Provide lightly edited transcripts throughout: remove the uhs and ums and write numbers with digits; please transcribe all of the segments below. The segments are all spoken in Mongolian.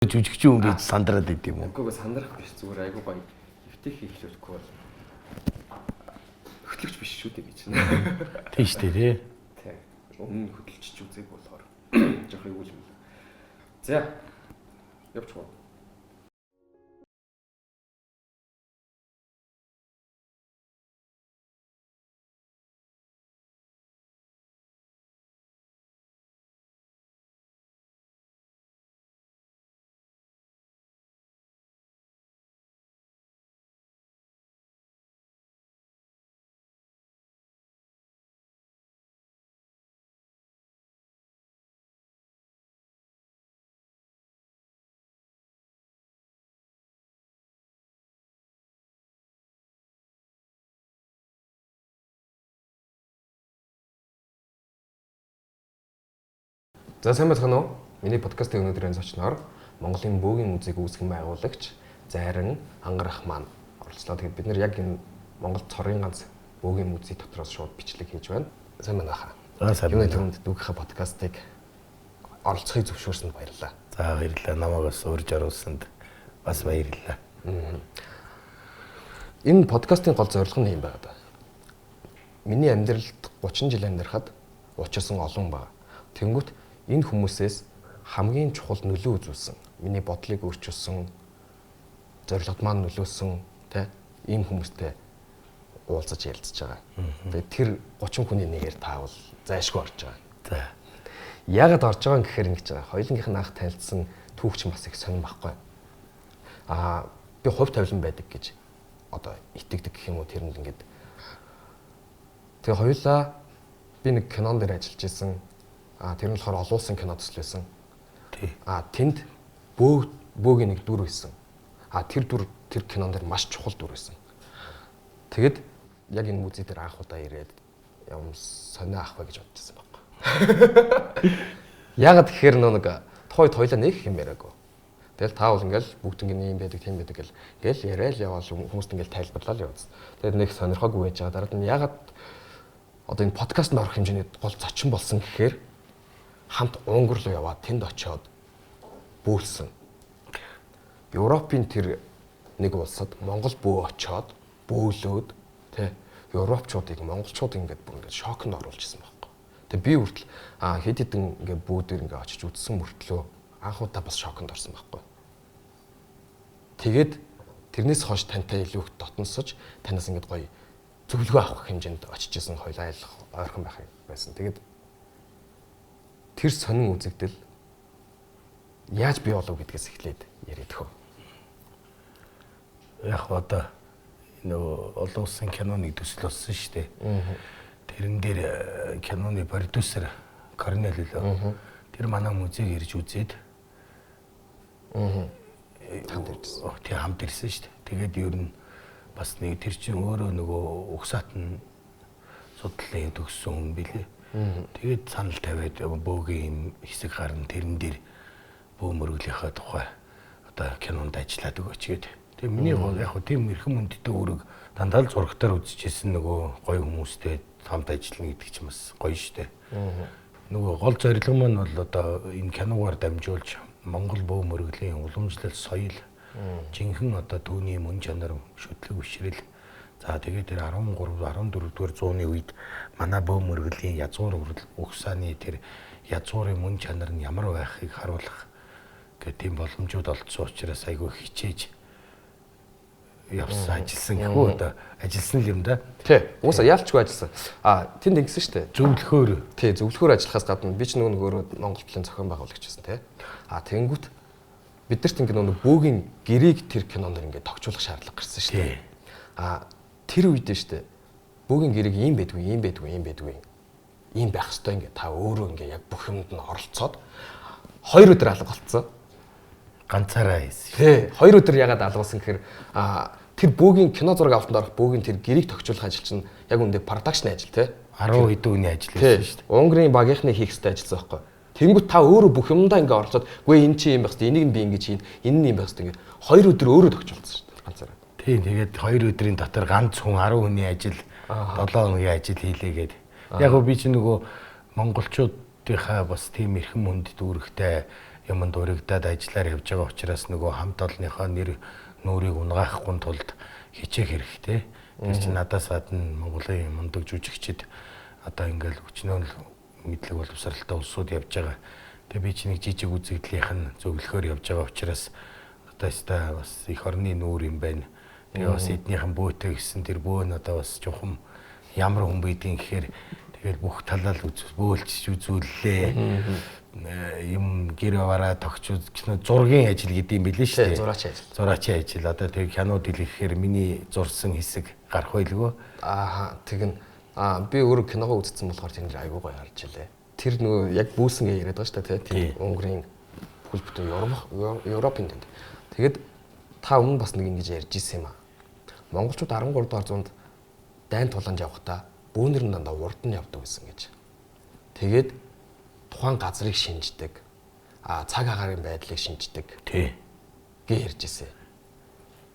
Жүжигчин хүн гэж сандраад байд юм уу? Үгүй сандрах биш, зүгээр айгуу гоё эвтэйх эхлүүлэхгүй бол хөтлөгч биш шүү дээ гэж. Тийм шүү дээ, тий. Тий. Өмнө нь хөдөлчиж үзег болохоор жоох эвгүй юм. За. Явчих уу? За сайн байцгаана уу? Миний подкастын өнөөдрийн зочноор Монголын бөөгийн музейг үүсгэн байгуулагч Зайран Ангарах маань оролцлоо. Тэгэхээр бид нэр яг энэ Монгол цорын ганц бөөгийн музей дотроос шууд бичлэг хийж байна. Сайн байна уу? За сайн байна. байна. Юуны түрүүнд дүүгийнхээ подкастыг оролцохыг зөвшөөрсөнд баярлалаа. За баярлалаа. Намайг бас урьж оруулсанд бас баярлалаа. Энэ подкастын гол зорилго нь юм байна да. Миний амьдралд 30 жил амьдрахад учирсан олон ба. Тэнгүүт энэ хүмүүсээс хамгийн чухал нөлөө үзүүлсэн, миний бодлыг өөрчилсөн, зорилгод маань нөлөөлсөн тэ ийм хүмүүстэй уулзаж ярилцж байгаа. Тэгээд тэр 30 хүний нэгээр таавал зайшгүй орж байгаа. За. Яагаад орж байгаа юм гэхээр ингэж байгаа. Хоёулангийнх нь анх танилцсан түүх чинь бас их сонирн байхгүй. Аа би хувь тавилан байдаг гэж одоо итгэдэг гэх юм уу, тэр нь ингээд. Тэгээ хоёулаа би нэг кинон дээр ажиллаж исэн. Аа тэр нь болохоор олон улсын кино төсөл байсан. Тий. Аа тэнд бөөгийн нэг дүр байсан. Аа тэр дүр тэр кинон дээр маш чухал дүр байсан. Тэгэд яг энэ музей дээр анх удаа ирээд юм сонио авах вэ гэж бодож байсан байхгүй. Яагаад гэхээр нэг тухайд хоёлаа нэг юм яриаггүй. Тэгэл та бол ингээл бүгднгийн юм байдаг, тийм байдаг гэл ингээл яриад яваал хүмүүст ингээл тайлбарлал явуулсан. Тэгээд нэг сонирхоогүй байж байгаа. Дараа нь яагаад одоо энэ подкастт орох хэмжээний гол зочин болсон гэхээр хамт Унгар руу яваад тэнд очиод бөөлсөн. Европын тэр нэг улсад Монгол бөө очиод бөөлөөд тэ европчуудыг монголчууд ингээд бүр ингээд шоконд оруулж ирсэн байхгүй. Тэгээ би хүртэл хэд хэдэн ингээд бөө дээр ингээд очиж үзсэн мөртлөө анх удаа бас шоконд орсон байхгүй. Тэгээд тэрнээс хойш тантай илүү их дотносож танаас ингээд гоё зөвлөгөө авах хэмжээнд очиж исэн, хоёлаа айлах ойрхон байх байсан. Тэгээд тэр сонин үзэгдэл яаж бий болов гэдгээс эхлээд яриад хөө. Яг одоо нөгөө олон улсын киноны төсөл болсон шүү дээ. Тэрэн дээр киноны продюсер Корнел лөө. Тэр манай музейг ирж үзээд хамт ирсэн. Тий, хамт ирсэн шүү дээ. Тэгээд ер нь бас нэг тэр чинь өөрөө нөгөө угсаат нь судлалын төгссөн хүн билээ. Тэгээд санал тавиад бөөгийн юм хэсэг гарна, тэрэн дээр бөө мөрөглийнхаа тухай одоо кинонд ажиллаад өгөөч гээд. Тэгээ миний яг хөө тийм эрхэм хүндтэй үүрэг дандаа л зурагтаар үзчихсэн нөгөө гоё хүмүүстэй хамт ажиллана гэдэг чинь бас гоё шүү дээ. Нөгөө гол зорилго маань бол одоо энэ киногаар дамжуулж Монгол бөө мөрөглийн уламжлал соёл, жинхэнэ одоо түүний мөн чанар, шүтлэг бишрэл. За тэгээд тэр 13 14 дугаар зууны үед манай бөө мөргөлийн язгуур угсааны тэр язгуурын мөн чанар нь ямар байхыг харуулах гэх тийм боломжууд олдсон учраас айгүй хичээж явсан, ажилласан гэхүү одоо ажилласан л юм да. Тий, уусаа яалчгүй ажилласан. Аа тэнд ингэсэн шүү дээ. Зөвлөхөөр. Тий, зөвлөхөөр ажиллахаас гадна би ч нөгөө өөрөө Монгол төлөлийн зохион байгуулагч байсан тий. Аа тэнгүүт биднэрт ингэ нөгөө бөөгийн гэрээг тэр кинонд ингэ тогтчуулах шаардлага гарсан шүү дээ. Аа тэр үед нь шүү дээ. Бөөгийн гэрээг ийм байдгүй, ийм байдгүй, ийм байдгүй. Ийм байх ёстой ингэ та өөрөө ингэ яг бүх юмд нь оролцоод 2 өдөр алга болцсон. Ганцаараа хийсэн. Тий, 2 өдөр ягаад алга болсон гэхээр тэр бөөгийн кино зураг авалтанд орох бөөгийн тэр гэрээг тогтчуулах ажил чинь яг үүндээ продакшн ажил тий. 10 хэдэн хүний ажил байсан шүү дээ. Унгарын багийнхны хийх ёстой ажилласан байхгүй. Тэнгүүт та өөрөө бүх юмдаа ингээ оролцоод үгүй энэ чи юм байх хэвээр, энийг нь би ингэж хийн, энэ нь юм байх хэвээр ингээ 2 өдөр өөрөө тогтчулсан шүү дээ ганцаараа. Тийм, тэгээд 2 өдрийн дотор ганц хүн 10 хүний ажил, 7 хоногийн ажил хийлээгээд. Яг гоо би чи нөгөө монголчуудынхаа бас тийм эрхэм хүндэт үүрэгтэй юмд урагдаад ажиллаар явж байгаа учраас нөгөө хамт олонныхоо нэр нүрийг унгаахгүй тулд хичээх хэрэгтэй. Тэр чинь надаас гадна Монголын мундаг жүжигчид одоо ингээл өчнөө мэдлэг боловсралтай улсууд явж байгаа. Тэгээ би чинь нэг жижиг үзэгдлийнх нь зөвлөхөөр явж байгаа учраас одоо өстой бас эх орны нүүр юм байна. Тэгээ бас эднийхэн бөөтэй гэсэн тэр бөө нь одоо бас чухам ямар хүн байдгийг гэхээр тэгэл бүх талаа л бөөлчж үзүүллээ. Юм гэр бараа тогч үзсэн зургийн ажил гэдэг юм билээ шүү дээ. Зураачийн ажил. Зураачийн ажил. Одоо тэг кино дэлгэхээр миний зурсан хэсэг гарах байлгүй. Аа тэгнь. Аа би өөрөө киногоо үзсэн болохоор тэр айгуу гоё харж илээ. Тэр нөгөө яг бүүсэн гэж яриад байгаа шүү дээ тий. Унгарын бүхэл бүтэн Европын тэнд. Тэгэд та өмнө бас нэг ингэж ярьж ирсэн юм аа. Монголчууд 13 дугаар зуунд дайн тулаанд явахдаа бүүнэр нь дандаа урд нь явдаг байсан гэж. Тэгээд тухайн газрыг шинждэг. Аа цаг агаарын байдлыг шинждэг. Тий. Гэ ярьж ирсэн.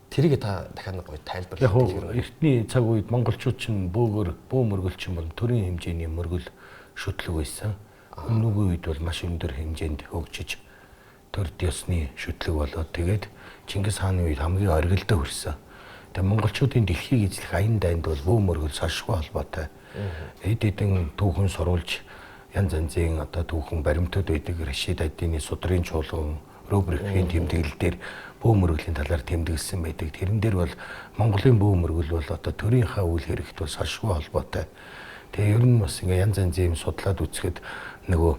Тэрийг та дахиад нэг гоё тайлбарлах. Яг эртний цаг үед монголчууд чинь бөөгөр бөө мөргөлчин бол төрийн хэмжээний мөргөл шүтлэг байсан. Өмнөгөө үед бол маш өндөр хэмжээнд хөгжиж төрд ёсны шүтлэг болоод тэгээд Чингис хааны үед хамгийн оргилдоо хүрсэн. Тэгээ монголчуудын дэлхийг эзлэх аян дайнд бол бөө мөргөл салшгүй холбоотой. Хэд хэдэн түүхэн сурвалж янз янзын одоо түүхэн баримтууд байдаг. Рашид Адины судрын чуулган, рубрикийн тэмдэглэл дээр бөө мөргөлийн талаар тэмдэглэсэн байдаг. Тэрэн дээр бол Монголын бөө мөргөл бол одоо төрийнхаа үйл хэрэгт бол салшгүй холбоотой. Тэгээ ер нь бас ингээ янз янзын юм судлаад үзэхэд нөгөө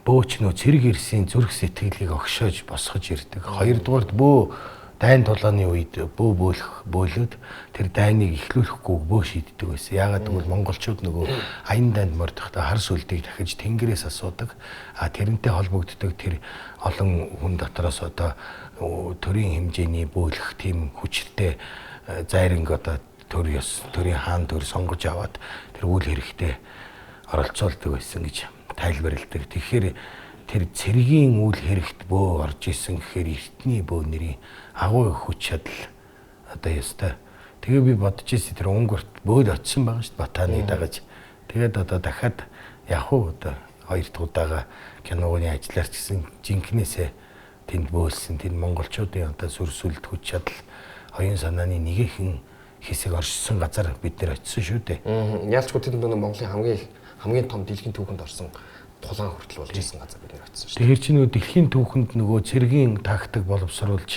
бөөч нөө цэрэг эрсийн зүрх сэтгэлийг огшоож босгож ирдэг. Хоёрдугаарт бөө дайн тулааны үед бөө бөөлөх бөөлөд тэр дайныг эхлүүлэхгүй бөө шийддэг байсан. Яагаад гэвэл монголчууд нөгөө аян дайнд мордохдоо хар сүлдийг дахиж тэнгэрээс асуудаг. А тэрнтэй холбогддог тэр олон хүн дотроос одоо төрийн хэмжээний бөөлөх тийм хүчтэй зайранг одоо төр ёс төрийн хаан төр сонгож аваад тэр үйл хэрэгтэй оролцоолдог байсан гэж тайлбарладаг. Тэгэхээр тэр цэргийн үйл хэрэгт бөө орж исэн гэхээр эртний бөө нэрийн агуу хүч чадал одоо ёстой. Тэгээ би бодож ирсэн тэр Унгарт бөөл очисон байгаа шүү дээ Батаны дагаж. Тэгээд одоо дахиад яг уу одоо хоёр дахь удаага киноны ажиллаар ч гэсэн жинкнээсээ тэнд бөөлсөн. Тэнд монголчуудын одоо сүр сүлд хүч чадал оюун санааны нэгэхэн хэсэг оршсон газар бид нэр очисон шүү дээ. Ялчгүй тэнд нөгөө Монголын хамгийн том дэлхийн түүхэнд орсон тулаан хүртэл болж исэн газар бид нэр очисон шүү дээ. Тэгэхээр чи нөгөө дэлхийн түүхэнд нөгөө цэргийн тактик боловсруулж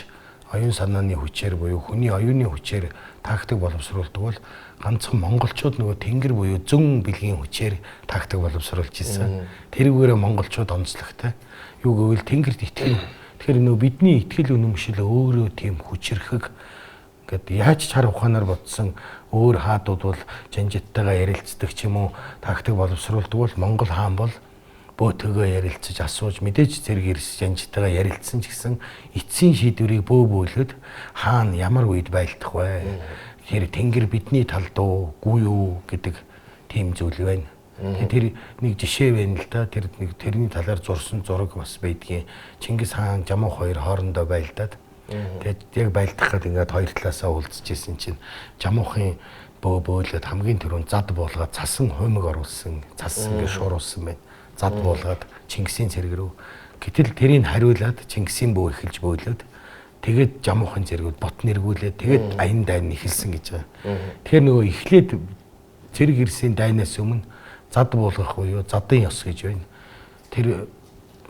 оюун санааны хүчээр буюу хүний оюуны хүчээр тактик боловсруулдаг бол ганцхан монголчууд нөгөө тэнгэр буюу зөн бэлгийн хүчээр тактик боловсруулж исэн. Тэрүүгээрээ монголчууд онцлогтой. Юу гэвэл тэнгэрт итгэв. Тэгэхээр нөгөө бидний итгэл үнэмшил өөрөө тийм хүчирхэг ингээд яаж ч хар ухаанаар бодсон өөр хаадууд бол жанжиттайгаа ярилцдаг ч юм уу тактик боловсруулдаг бол Монгол хаан бол бөөтгөө ярилцаж асууж мэдээж зэрэг эрс жанжиттайгаа ярилцсан ч гэсэн эцсийн шийдвэрийг бөө бөөлөд хаан ямар үед байлдах вэ? Тэгэхээр тэнгэр бидний талд уу, гүй юу гэдэг тийм зүйл байна. Тэр нэг жишээ байна л да. Тэр нэг тэрний талаар зурсан зураг бас байдгийн. Чингис хаан Жамуух хоёр хоорондоо байлдаад тэгээд яг байлдах гээд ингээд хоёр талаасаа уулзж исэн чинь Жамуухын бөө бөөлөд хамгийн түрүүнд зад буулгаад цасан хуймаг оруулсан, цас ингээд шууруулсан байна. Зад буулгаад Чингисийн цэрэг рүү. Гэтэл тэрийг хариулаад Чингисийн бөө эхэлж бөөлөд тэгээд Жамуухын цэргүүд бот нэргүүлээд тэгээд аян дайн эхэлсэн гэж байгаа. Тэгэхээр нөгөө эхлээд цэрэг ирсийн дайнаас өмнө зад буулгах буюу задын ёс гэж байна. Тэр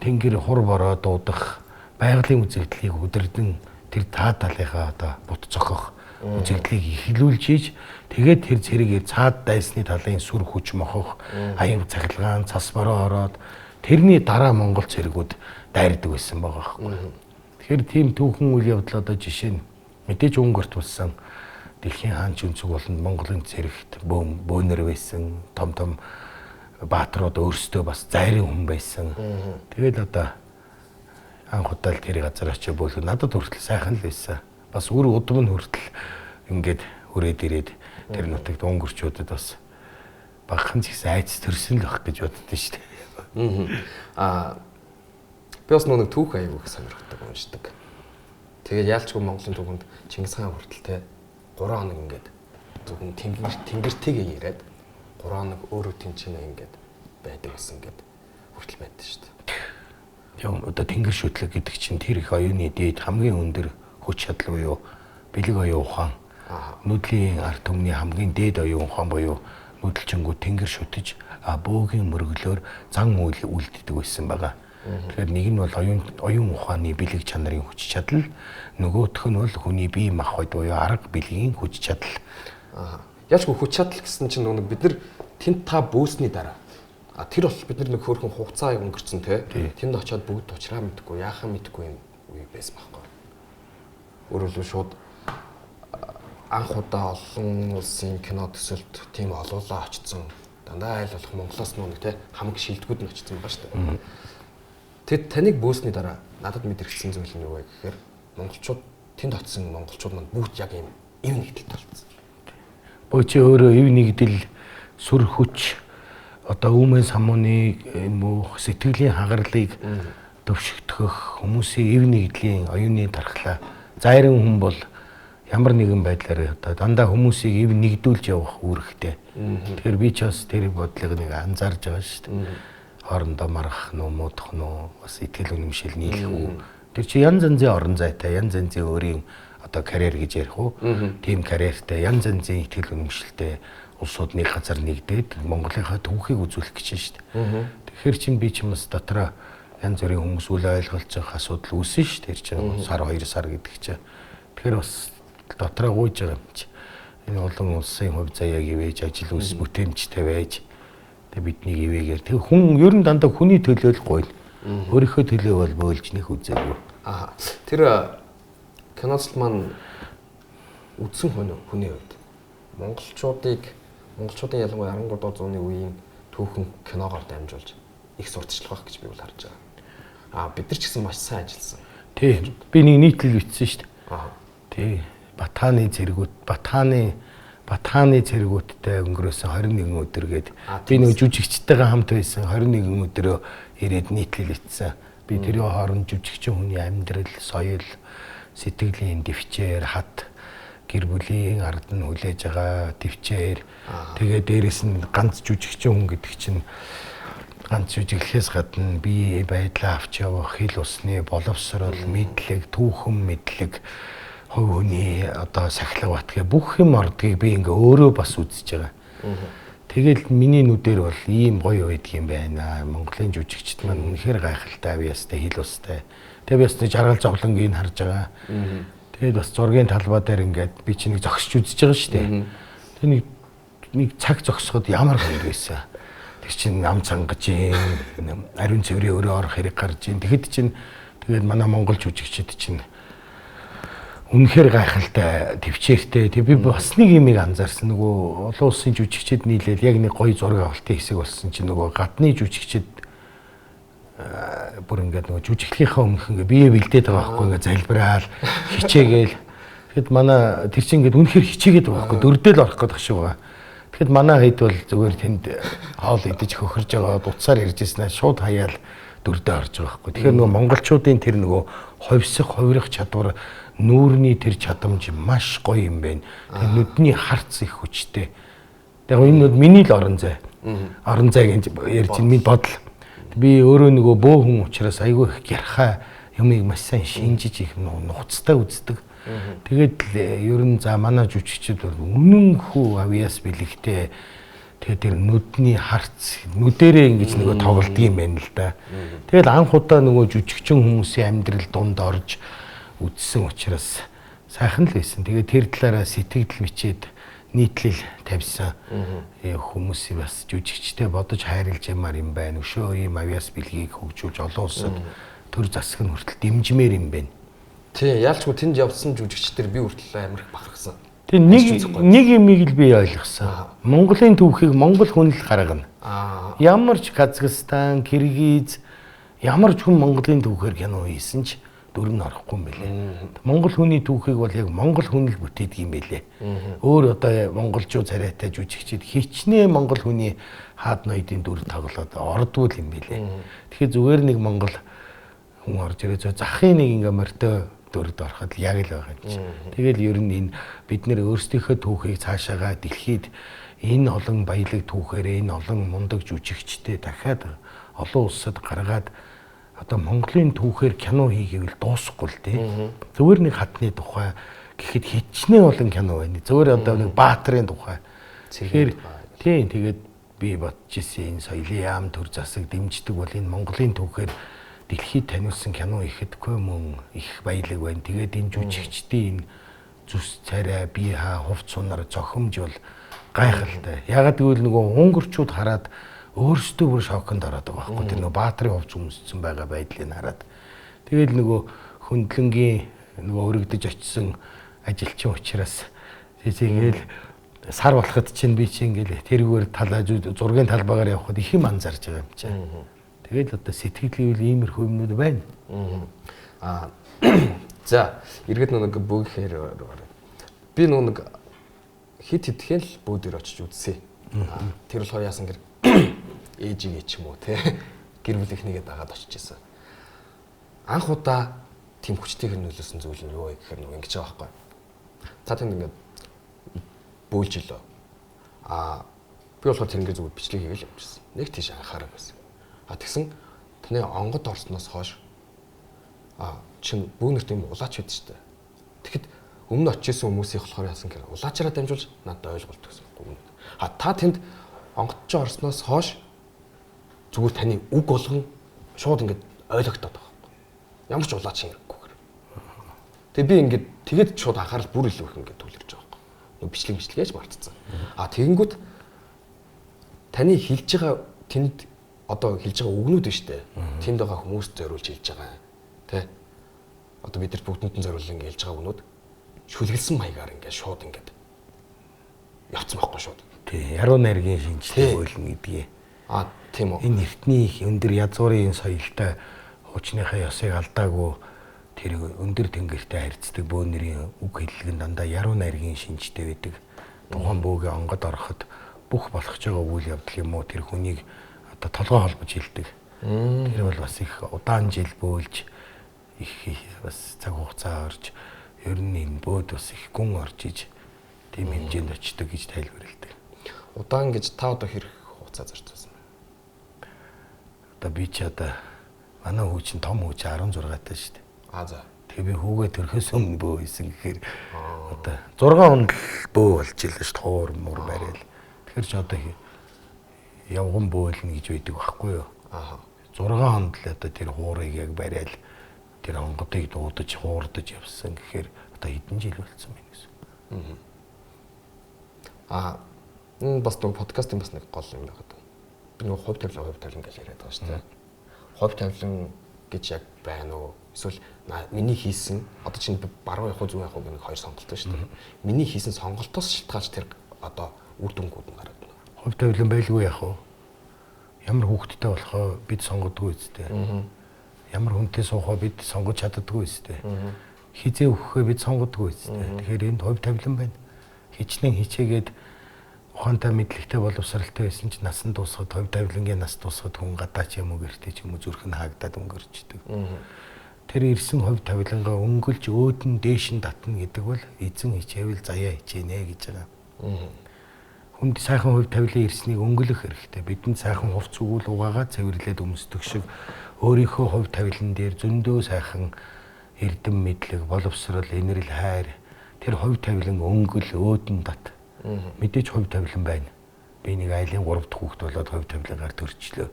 тэнгэр хур бороо дуудах байгалийн үзэгдлийг өдөрдөн тэр таа талынхаа одоо бут цохох үзэгдлийг эхлүүлж ийж тэгээд тэр цэрэгээр цаад дайсны талын сүр хүч мохох аян цахилгаан цас бороо ороод тэрний дараа монгол цэргүүд дайрдаг байсан байгаа байхгүй. Тэгэхээр тийм түүхэн үйл явдал одоо жишээ нь мэдээж Унгарт болсон дэлхийн хаан чүнцэг болонд Монголын цэрэгт бөөнөр байсан том том баатрууд өөрсдөө бас зайрын хүн байсан. Тэгээд одоо анх удаа л тэр газар очиж бөөлөх надад хүртэл сайхан л байсан. Бас үр удам нь хүртэл ингээд хүрээд ирээд тэр нутагт унгөрчүүдэд бас багахан ч гэсэн айц төрсөн л байх гэж боддоо шүү дээ. Аа би бас нэг түүх аягүй их сонирхдаг уншдаг. Тэгээд яалчгүй Монголын түүхэнд Чингис хаан хүртэл те 3 хоног ингээд зөвхөн тэнгэртэйгээ яриад 3 хоног өөрөө тэнцэнэ ингээд байдаг гэсэн ингээд хүртэл байдаг шүү дээ. Одоо тэнгэр шүтлэг гэдэг чинь тэр их оюуны дээд хамгийн өндөр хүч чадал буюу бэлэг оюун ухаан. Нүдлийн ард түмний хамгийн дээд оюун ухаан буюу нүүдэлчэнгүү тэнгэр шүтэж бөөгийн мөрөглөөр зан үйл үлддэг байсан байгаа. Тэгэхээр нэг нь бол оюун ухааны бэлэг чанарын хүч чадал, нөгөөх нь бол хүний бие махбод буюу арга бэлгийн хүч чадал. Ялчгүй хүч чадал гэсэн чинь нэг бид нар тэнд та бөөсний дараа тэр бол бид нар нэг хөөрхөн хугацаа өнгөрцөн те. Тэнд очиод бүгд учраа мэдгүй, яахаа мэдгүй юм үе байсан байхгүй. Өөрөөр хэлбэл шууд анх удаа олон улсын кино төсөлд тийм олуулаа очсон. Дандаа айл болох Монголоос нэг те хамаг шилдэгүүд нь очсон байгаа шүү дээ. Тэгэд таныг бөөсний дараа надад мэдрэгдсэн зүйл нь юу вэ гэхээр монголчууд тэнд очсон монголчууд маань бүгд яг ийм ив нэгдэлтэй болсон. Бөө чи өөрөө ив нэгдэл, сүр хүч, одоо үүмэн самууны юм уу сэтгэлийн хагарлыг төвшигдөх хүмүүсийн ив нэгдлийн оюуны тархлаа. Зайран хүн бол ямар нэгэн байдлаар одоо дандаа хүмүүсийг ив нэгдүүлж явах үүрэгтэй. Тэгэхээр би ч бас тэр бодлого нэг анзаарж байгаа шүү дээ. Хоорондоо маргах нь уу, муудах нь уу, бас итгэл үнэмшил нийлэх үү. Тэр чи янз янзын орон зайтай, янз янзын өөрийн одоо карьер гэж ярих уу. Тийм карьертай, янз янзын итгэл үнэмшилтэй улсууд нэг газар нэгдээд Монголынхаа түүхийг үзүүлэх гэж байна шүү дээ. Тэгэхээр чинь би ч юм бас дотроо янз бүрийн хүмүүс үл ойлголцох асуудал үүснэ шүү дээ. Тэр чинь сар 2 сар гэдэг чинь. Тэгэхээр бас дотроо гуйж байгаа юм чи. Энэ олон улсын хувь заяаг ивэж ажил үйлс бүтээмжтэй байж тэг биднийг ивэгээр. Тэг хүн ер нь дандаа хүний төлөө л гуйл. Өөрийнхөө төлөө бол бөөлж нэх үзээгүй. Тэр киноцл маань үдсэн хүний хувьд монголчуудын ялангуяа 13 дугаар зууны үеийн түүхэн киногоор дамжуулж их сурталчлах байх гэж би бол харж байгаа. Бид нар ч гэсэн маш сайн ажилласан. Тий. Би нэг нийтлэл бичсэн шүү дээ. Тий. Батхааны цэргүүд, Батхааны цэргүүдтэй өнгөрөөсөн 21 өдөр гээд би нэг жүжигчтэйгээ хамт байсан 21 өдрөө ирээд нийтлэл бичсэн. Би тэрийн хооронд жүжигчин хүний амьдрал, соёл, сэтгэлийн дэвчээр, хат гэр бүлийн ард нь хүлээж байгаа төвчээр. Тэгээ дээрэс нь ганц жүжигчин хүн гэдэг чинь ганц жүжиглэхээс гадна бие байдлаа авч явах, хэл усны боловсрол, мэдлэг, түүхэн мэдлэг, хувь хүний одоо сахилга батгэ бүх юм ордгийг би ингээ өөрөө бас үзэж байгаа. Тэгэл миний нүдээр бол ийм гоё байдаг юм байна. Монголын жүжигчд маань үнэхээр гайхалтай, авьяастай, хэл устай. Тэгээ би бас жаргал зовлонгийг харж байгаа. Тэгээд бас зургийн талбай дээр ингээд би чи нэг зогсож үзэж байгаа шүү дээ. Тэр нэг цаг зогсоход ямар гоё байсан. Тэр чинь ам цангаж юм, ариун цэврийн өрөө орох хэрэг гарч юм. Тэгэхэд чинь тэгээд манай монгол жүжигчид чинь үнэхээр гайхалтай, төвчээртэй. Тэг би бас нэг юмыг анзаарсан. Нөгөө олон улсын жүжигчид нийлээл яг нэг гоё зураг авалтын хэсэг болсон чинь нөгөө гадны жүжигчид бүр ингээд нөгөө жүжиглэхийнхээ өмнөх ингээ бие бэлдээд байгаа байхгүй ингээ залбираал хичээгээл. Тэгэхэд манай тэр чинь ингээд үнэхээр хичээгээд байгаа байхгүй дөрдөл орох гэдэг шиг байгаа. Тэгэхэд манай хэд бол зүгээр тэнд хоол идэж хөхөрж байгаа утсаар ярьж ирсэн шууд хаяал дөрдөө орж байгаа байхгүй. Тэгэхээр нөгөө монголчуудын тэр нөгөө ховсох, хувирах чадвар, нүүрний тэр чадамж маш гоё юм байна. Тэр нүдний харц их хүчтэй. Тэгээ энэ бол миний л орон зай. Орон зай гэж ярьж миний бодол. Би өөрөө нөгөө бөө хүн учраас айгүй их гярхай юмыг маш сайн шинжиж их нухацтай үздэг. Тэгээд ер нь за манай жүжигчид бол үнэнхүү авьяас бэлэгтэй. Тэгээд тэр нүдний харц нүдэрээ ингэж нөгөө тоглолдог юм байна л да. Тэгэл анх удаа нөгөө жүжигчин хүмүүсийн амьдрал дунд орж үзсэн учраас сайхан л байсан. Тэгээд тэр талаараа сэтгэл бичээд нийтлэл тавьсан. Хүмүүсийг бас жүжигчтэй бодож хайрлаж ямаар юм байна. Өшөө ийм авьяас бэлгийг хөгжүүлж олон улсад төр засаг нь хүртэл дэмжмээр юм байна. Тий, яалчгүй тэнд явсан жүжигчдэр би хүртэл амар их бахархсан. Тэг нэг юмыг л би ойлгосон. Монголын түүхийг монгол хүн л гаргана. Ямар ч Казахстан, Киргиз ямар ч хүн Монголын түүхээр кино хийсэн ч дүр нь орохгүй юм байлээ. Монгол хүний түүхийг бол яг монгол хүн л бүтээдэг юм байлээ. Өөр одоо монголчуу царайтай жүжигчид хичнээн монгол хүний хаад ноёдын дүр тоглоод ордгүй юм байлээ. Тэгэхээр зүгээр нэг монгол хүн орж ирээ захын нэг ингээ морьтой дүрд ороход яг л байгаа юм чи. Тэгэл ер нь энэ бид нэр өөрсдийнхөө түүхийг цаашаагаа дэлхийд энэ олон баялаг түүхээр энэ олон мундаг жүжигчтэй дахиад олон улсад гаргаад Одоо Монголын түүхээр кино хийгээвэл дуусахгүй л дээ. Зүгээр нэг хатны тухай гэхэд хичнээн олон кино байна. Зүгээр одоо нэг Баатрын тухай. Тэгэхээр тийм тэгээд би бодож ирсэн энэ соёлын яам төр засаг дэмждэг бол энэ Монголын түүхээр дэлхийд таниулсан кино ихэдгүй мөн их баялаг байна. Тэгээд энэ жүжигчдийн энэ зүс царай бие хаа хувц сунаар зохимж бол гайхалтай. Ягаад гэвэл нөгөө унгарчууд хараад өөрсдөө бүр шоконд ороод байгаа байхгүй. Тэр нөгөө Баатрын хувц өмссөн байгаа байдлыг хараад. Тэгэл нөгөө хөндлөнгийн нөгөө өргөдөж очисон ажилчин учраас ингээл сар болоход чинь би чинь ингээл тэрүүгээр талаа зургийн талбайгаар явхад их юм анзаарч байгаа юм чинь. Тэгэл одоо сэтгэл гэвэл иймэрхүү юмнууд байна. Аа за эргээд нэг бөөгхээр би нэг хит хитгэн л бөө дээр очиж үзсэн. Тэр болохоор яасан гэр ээжигээ ч юм уу те гэр бүлийнхнийгээ дагаад очиж исэн. Анх удаа тийм хүчтэйгээр нөлөөсөн зүйл нь юу вэ гэхээр нэг ингэж байгаа байхгүй. Та тэнд ингээд бөөлж илөө. Аа би болохоор тэр ингээд зүгээр бичлэг хийгээл явчихсан. Нэг тийш анхаараг байсан. А тэгсэн таны онгод орсноос хойш чин бүүнэрт юм улаач байдаг шүү дээ. Тэгэхэд өмнө очиж исэн хүмүүсийн болохоор яасан гэхээр улаачаараа дамжуулж надад ойлголт гэсэн юм. А та тэнд онгодч орсноос хойш зүгээр таны үг болгон шууд ингээд ойлгогдоод байгаа байхгүй. Ямар ч улаач хэрэггүйгээр. Тэгээ би ингээд тэгээд шууд анхаарал бүр илүү их ингээд төвлөрж байгаа байхгүй. Нөгөө бичлэг бичлэгээч мартцсан. А тэгэнгүүт таны хэлж байгаа тэнд одоо хэлж байгаа үгнүүд нь шүү дээ. Тэнд байгаа хүмүүст зориулж хэлж байгаа. Тэ? Одоо бид нар бүгдэнд нь зориулан ингээд хэлж байгаа үгнүүд шүлгэлсэн маягаар ингээд шууд ингээд явцсан байхгүй шууд. Тий, яруу найргийн шинжилгээ бойлно гэдгийг. А тийм үү. Энэ эртний их өндөр язгуурын соёлтой хуучныхаа ёсыг алдаагүй тэр өндөр тэнгэртэй харьцдаг бөөнөрийн үг хэллэг нь дандаа яруу найргийн шинжтэй байдаг. Тухайн бөөгийн онгод ороход бүх болох ч байгаа үйл явдал юм уу тэр хүнийг одоо толгой холбож хэлдэг. Тэр бол бас их удаан жил бөөлж их бас цаг хугацаа орж ер нь энэ бөөд бас их гүн орж иж тийм хэмжээнд очдог гэж тайлбарладаг. Удаан гэж та одоо хэрэг хугацаа зарцуулсан бэ? Одоо би ч одоо манай хүү чинь том хүү чинь 16 таа шүү дээ. А за. Тэгээ би хүүгээ төрхөөс өмнө бөө хийсэн гэхээр одоо 6 онд л бөө болж илээ шүү дээ. Хуур муур барайл. Тэгэхээр ч одоо явган бөөлнө гэж байдаг байхгүй юу? Аа. 6 онд л одоо тэр хуурыг яг барайл тэр онгодыг дуудаж хуурдаж явсан гэхээр одоо хэдэн жил болцсон бэ гэсэн. Аа энэ бас нөгөө подкастын бас нэг гол юм байна. Би нөгөө хувь тавилан гэж яриад байгаа шүү дээ. Хувь тавилан гэж яг байна уу? Эсвэл миний хийсэн одоо чинь баруун явах уу зүүн явах уу гэх нэг хоёр сонголт байна шүү дээ. Миний хийсэн сонголтоос шалтгаалж тэр одоо үр дүнгууд нь гараад байна. Хувь тавилан байлгүй яах вэ? Ямар хүүхэдтэй болохоо бид сонгодгүй үстэй. Ямар хүнтэй суухаа бид сонгож чаддаггүй үстэй. Хизээ өгөхөө бид сонгодгүй үстэй. Тэгэхээр энд хувь тавилан байна. Хичнээн хичээгээд ухаантай мэдлэгтэй боловсралтай байсан ч насан дуусахад хувь тавилангийн нас дуусахад хүн гадаа ч юм уу гэртээ ч юм уу зүрх нь хаагдаад өнгөрчдөг. Тэр ирсэн хувь тавилангаа өнгөлж өөдөн дээш нь татна гэдэг бол эзэн хичээвэл заяа хичээнэ гэж байгаа. Хүнд сайхан хувь тавилан ирснийг өнгөлөх хэрэгтэй. Бидэнд сайхан хувц өгвөл угаагаа цэвэрлээд өмсдөг шиг өөрийнхөө хувь тавилан дээр зөндөө сайхан эрдэм мэдлэг, боловсрол, инэрл хайр тэр хувь тавилан өнгөл өөдөн дат. Мэдээж хувь тавилан байна. Би нэг айлын 3 дахь хүүхэд болоод хувь тавилангаар төрчлөө.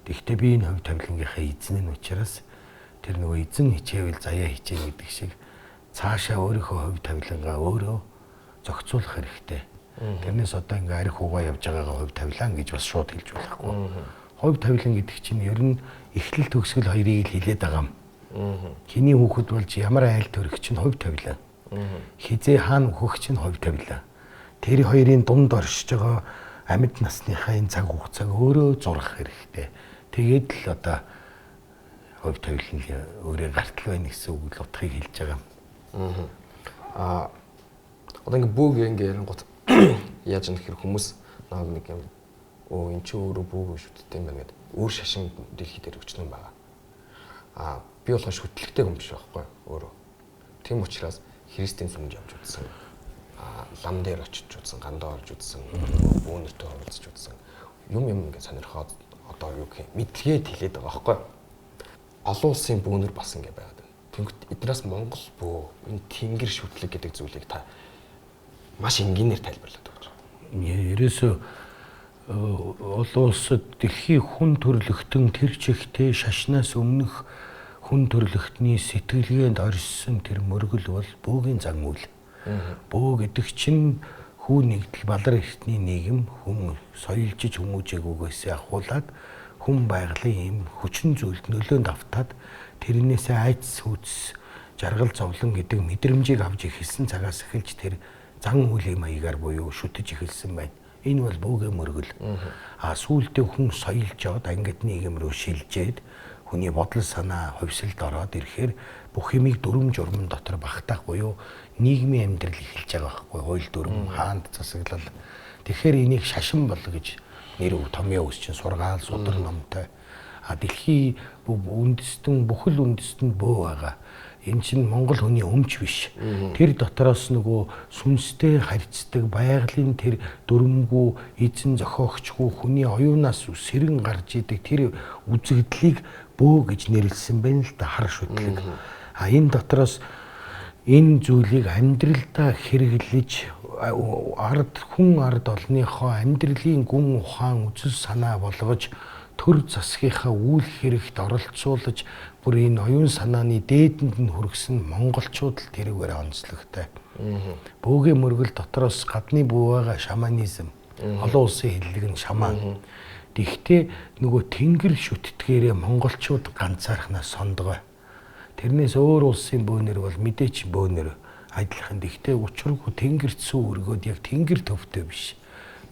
Тэгэхдээ би энэ хувь тавилангийнхаа эзэн нь учраас тэр нөгөө эзэн хичээвэл заяа хичээн гэдэг шиг цаашаа өөрийнхөө хувь тавилангаа өөрөө зохицуулах хэрэгтэй. Тэрнээс одоо ингээ арх угаа явж байгаагаа хувь тавилан гэж бас шууд хэлж болохгүй. Хувь тавилан гэдэг чинь ер нь эхлэл төгсгөл хоёрыг л хилээд байгаа юм. Хэний хүүхэд болж ямар айл төрөх чинь хувь тавилан. Хизээ хаана өөхөх чинь хувь тавилан. Тэр хоёрын дунд оршиж байгаа амьд насныхаа энэ цаг хугацааг өөрөө зурах хэрэгтэй. Тэгээд л одоо хувь тавилан өөрөө гартал байна гэсэн үг л утгыг хэлж байгаа юм. Аа одоо ингээ бүүг ингээ ярингууд яаж юм гэхэр хүмүүс нэг юм өө эн чинь өөрөө бүүг шүтдэг юм байна гэд өөр шашин дэлхий дээр өчнөн байгаа. Аа би болохоор шүтлэгтэй хүн биш байхгүй өөрөө. Тийм учраас Христийн сүмд явж үзсэн. Аа лам дээр очиж үзсэн, гандаа орж үзсэн, бүүнэртэй хуваалцаж үзсэн. Юм юм ингээ сонирхоод одоо юу гэх юм мэдлэгээ тэлээд байгаа байхгүй. Олон улсын бөөнөр бас ингэ байгаад байна. Тэнгүүт эднээс Монгол бөө энэ тэнгэр шүтлэг гэдэг зүйлийг та маш энгийнээр тайлбарлаад өгч. Ерөөсөө олон улсад дэлхийн хүн төрөлхтөн тэр чигтээ шашнаас өмнөх хүн төрөлхтний сэтгэлгээнд орьссон тэр мөргөл бол бөөгийн зан үйл. Бөө гэдэг чинь хүү нэгдэл балар эртний нийгэм хүн соёлжиж хүмүүжээгүйгээсээ ахуулаад хүн байгалийн ийм хүчин зүйлд нөлөөнд автаад тэрнээсээ айдас хүйц жаргал зовлон гэдэг мэдрэмжийг авч эхэлсэн цагаас эхэлж тэр зан үйлийн маягаар буюу шүтэж эхэлсэн байна. Энэ бол бөөгийн мөргөл. А сүүлдээ хүн соёлжоод ангид нийгэм рүү шилжээд хүний бодол санаа хувьсалд ороод ирэхээр бүх юмыг дүрм журман дотор багтаах буюу нийгмийн амьдрал эхэлж байгаа байхгүй, хууль дүрм, хаант засаглал. Тэгэхээр энийг шашин бол гэж нэр томьёо өс чинь сургаал, судар номтой. А дэлхий үндэстэн бүхэл үндэстэнд бөө байгаа. Энэ чинь Монгол хүний өмч биш. Тэр дотроос нөгөө сүнстэй харьцдаг байгалийн тэр дүрмгүй эзэн зохиогчгүй хүний оюунаас сэрэн гарч идэг тэр үзэгдлийг бөө гэж нэрлсэн байна л да, хар шүтлэг. А энэ дотроос энэ зүйлийг амьдралдаа хэрэглэж ард хүн ард олныхоо амьдралын гүн ухаан үзэл санаа болгож төр засгийнхаа үйл хэрэгт оролцуулж бүр энэ оюун санааны дээдэнд нь хүргэсэн монголчууд л тэрүүгээр онцлогтой. Бөөгийн мөргөл дотроос гадны бүү байгаа шаманизм, олон улсын хэллэг нь шаман. Тэгвэл нөгөө тэнгэр шүтдгээрээ монголчууд ганцаархнаас сондгой. Тэрнээс өөр улсын бөөнөр бол мэдээч бөөнөр адилхан. Тэгвэл учиргүй тэнгэрт сүү өргөөд яг тэнгэр төвтэй биш.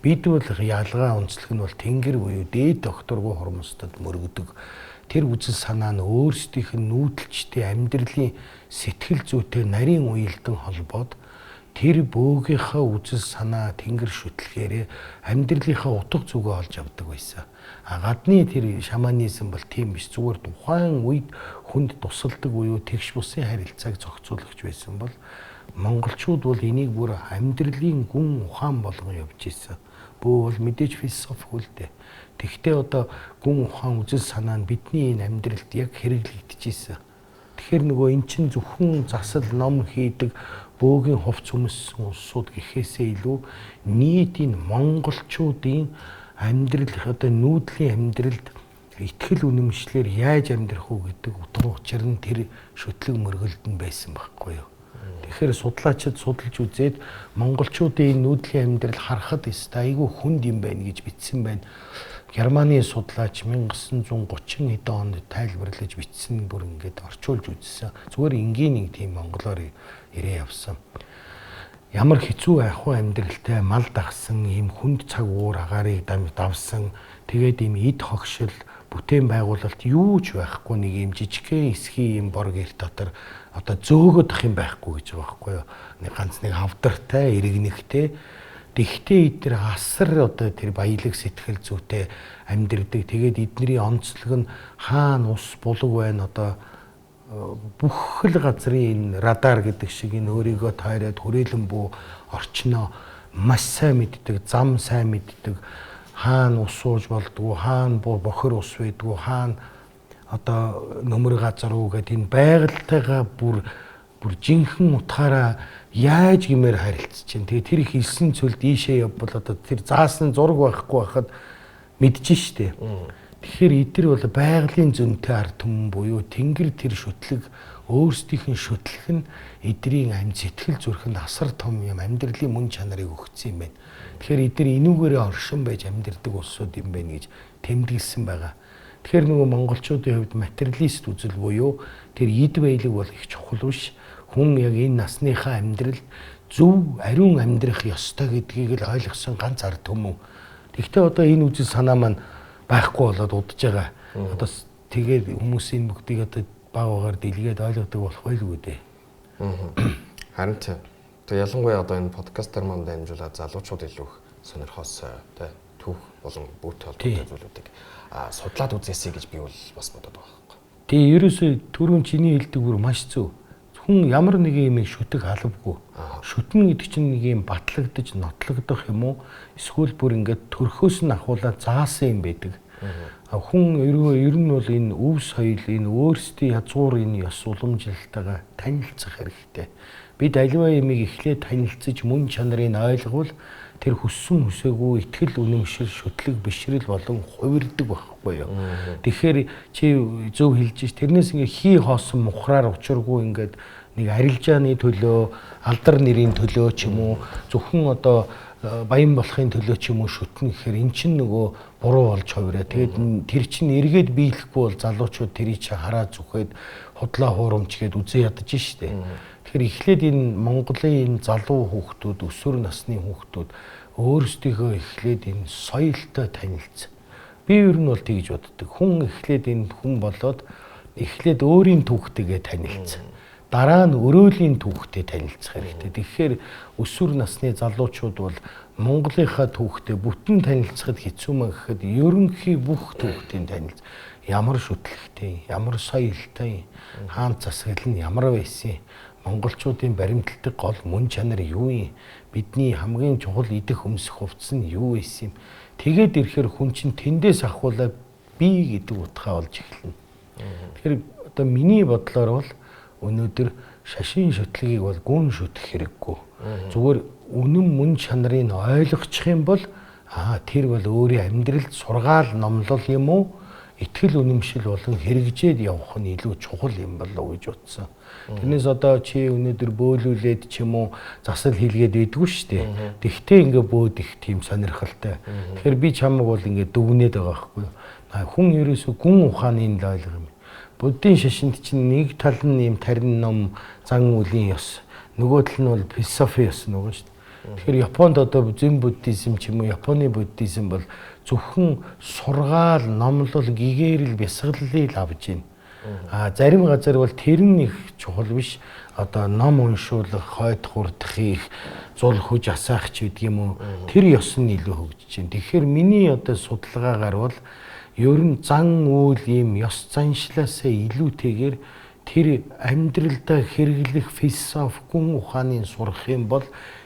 Бид бол ялгаа онцлог нь бол тэнгэр буюу дээд докторгүй хормостод мөргөдөг. Тэр үзэл санаа нь өөрсдийнх нь нүүдэлчтэй амьдралын сэтгэл зүйтэй нарийн уялдан холбоод тэр бөөгийнхөө үзэл санаа тэнгэр шүтлгээрээ амьдралынхаа утга зүгөө олж авдаг байсан. А гадны тэр шаманизм бол тийм биш. Зүгээр тухайн үед хүнд тусалдаг буюу тэгш бусын харилцааг зохицуулагч байсан бол монголчууд бол энийг бүр амьдралын гүн ухаан болгон явж исэн. Бөө бол мэдээж философи хүлдээ. Тэгвэл одоо гүн ухаан үзэл санаа нь бидний энэ амьдралд яг хэрэглэгдэж исэн. Тэгэхээр нөгөө эн чинь зөвхөн засал ном хийдэг бөөгийн хувц өмссөн улсууд гэхээсээ илүү нийтийн монголчуудын амьдрал одоо нүүдлийн амьдралд итгэл үнэмшлэр яаж амьдрах уу гэдэг утга учир нь тэр шүтлэг мөргөлд нь байсан байхгүй юу. Тэгэхээр судлаачид судалж үзээд монголчуудын энэ нүүдлийн амьдрал харахад өстой айгүй хүнд юм байна гэж бичсэн байна. Германы судлаач 1930 хэдэн онд тайлбарлаж бичсэн бүр ингээд орчуулж үзсэн. Зүгээр энгийн нэг тийм монголоор ирээ явсан. Ямар хэцүү ахуй амьдралтай мал дагсан ийм хүнд цаг уур агаарыг давсан тэгээд ийм эд хогшил бүтээн байгуулалт юу ч байхгүй нэг ийм жижигхэн эсхий ийм бор гэр дотор одоо зөөгөдөх юм байхгүй гэж байгаа байхгүй юу. Нэг ганц нэг хавдартай иргэнэгтэй. Тэгтээ эдгээр асар одоо тэр баялаг сэтгэл зүйтэй амьдрдаг. Тэгээд эднэрийн онцлог нь хаана ус булаг байна одоо бүх л газрын энэ радар гэдэг шиг энэ өөрийгөө тойроод хүрээлэн бүү орчноо маш сайн мэддэг, зам сайн мэддэг, хаана ус ууж болдгоо, хаана бохир ус байдгүү, хаана одоо нөмөр газар уу гэдэг энэ байгальтайгаа бүр жинхэнэ утгаараа яаж гимээр харилцаж чинь. Тэгээ тэр их элсэн цөлд ийшээ явбал одоо тэр заасан зураг байхгүй байхад мэдэж штэ. Тэгэхээр эдгээр бол байгалийн зөнтэй ард түмэн буюу тэнгэр тэр шүтлэг өөрсдийнх нь шүтлэх нь эдрийн амьд сэтгэл зүрхэнд асар том юм амьдралын мөн чанарыг өгсөн юм байна. Тэгэхээр эдгээр энүүгээрээ оршин байж амьдардаг улсууд юм байна гэж тэмдэглэсэн байгаа. Тэгэхээр нөгөө монголчуудын хувьд материалист үзэл буюу тэр эд баялаг бол их чухал биш. Хүн яг энэ насныхаа амьдралд зөв ариун амьдрах ёстой гэдгийг л ойлгосон ганц ард түмэн. Тэгэхдээ одоо энэ үзэл санаа маань байхгүй болоод удаж байгаа. Одоо тэгээд хүмүүсийн бүгдийг одоо баг багаар дэлгээд ойлгодог болох байлгүй дээ. Харин тийм. Тэгээ ялангуяа одоо энэ подкастер маань дамжуулаад залуучууд илүү их сонирхоосой тий түүх болон бүүтэй холбоотой зүйлүүдийг судлаад үзээсэй гэж би бол бас бодод байгаа байхгүй. Тэгээ ерөөсөө түрүүн чиний хэлдэг бүр маш зөв. Хүн ямар нэгэн юмыг шүтэх албагүй. Шүтнэ гэдэг чинь нэг юм батлагдаж, нотлогдох юм уу? Эсвэл бүр ингээд төрхөөс нь ахуулаад заасан юм байдаг. Хүн ер нь бол энэ өв соёл, энэ өөрсдийн язгуур, энэ ёс уламжлалтайгаа танилцах хэрэгтэй. Бид аливаа юмыг эхлээд танилцаж мөн чанарыг ойлговол тэр хүссэн хүсээгүй итгэл үнэмшил, шүтлэг бишрэл болон хувирдаг байхгүй юу. Тэгэхээр чи зөв хэлж ш, тэрнээс ингээ хий хоосон мухраар учиргүй ингээд нэг арилжааны төлөө, алдар нэрийн төлөө ч юм уу, зөвхөн одоо баян болохын төлөө ч юм уу шүтнэ гэхээр эн чинь нөгөө буруу болж хувираа. Тэгээд тэр чинь эргээд биелэхгүй бол залуучууд тэрийг чи хараа зүхэд худлаа хуурамч гээд үзэн ядаж штэ. Тэгэхээр эхлээд энэ Монголын энэ залуу хүүхдүүд, өсвөр насны хүүхдүүд өөрсдийнхөө эхлээд энэ соёлтой танилцсан. Би ер нь бол тэгж боддог. Хүн эхлээд энэ хүн болоод эхлээд өөрийн түүхтэйгээ танилцсан. Дараа нь өрөөлийн түүхтэй танилцах хэрэгтэй. Тэгэхээр өсвөр насны залуучууд бол Монголынхаа түүхтэй бүтэн танилцахад хэцүү мэн гэхэд ерөнхий бүх түүхтийн танилц. Ямар шүтлэгтэй, ямар соёлтой, хаан засаглал нь ямар байсан, монголчуудын баримталдаг гол мөн чанар юу юм, бидний хамгийн чухал идэх өмсөх хувцас нь юу байсан юм. Тэгээд ирэхээр хүн чинь тэндээс ахуулаа би гэдэг утгаа олж эхэлнэ. Тэгэхээр одоо миний бодлоор бол өнөөдөр шашин шүтлгийг бол гүн шүтэх хэрэггүй. Зүгээр үнэн мөн чанарыг ойлгочих юм бол тэр бол өөрийн амьдралд сургаал номлол юм уу, итгэл үнэмшил болон хэрэгжээд явах нь илүү чухал юм болов уу гэж бодсон. Тэрнээс одоо чи өнөөдөр бөөлүүлээд ч юм уу засал хийлгээд байдгүй шүү дээ. Тэгтээ ингээ бөөд их тийм сонирхолтой. Тэгэхээр би чамаг бол ингээ дүгнээд байгаа байхгүй юу. Хүн ерөөсөө гүн ухааны л ойлгох юм. Буддын шашинд чинь нэг тал нь ийм тарин ном, зан үлийн ёс, нөгөө тал нь бол философи ёс нөгөө шүү дээ. Тэгэхээр Японд одоо зэн буддизм ч юм уу Японы буддизм бол зөвхөн сургаал, номлол, гэгэрэл, бясалгалыг авж байна. Зарим газар бол тэр нь их чухал биш. Одоо ном уншуулах, хойд хурдах их, зул хүж асаах ч гэдэг юм уу. Тэр ёс нь илүү хөгжиж байна. Тэгэхээр миний одоо судалгаагаар бол ер нь зан үйл ийм ёс заншлаасаа илүүтэйгээр тэр амьдралдаа хэрэглэх философи, гүн ухааныг сурах юм бол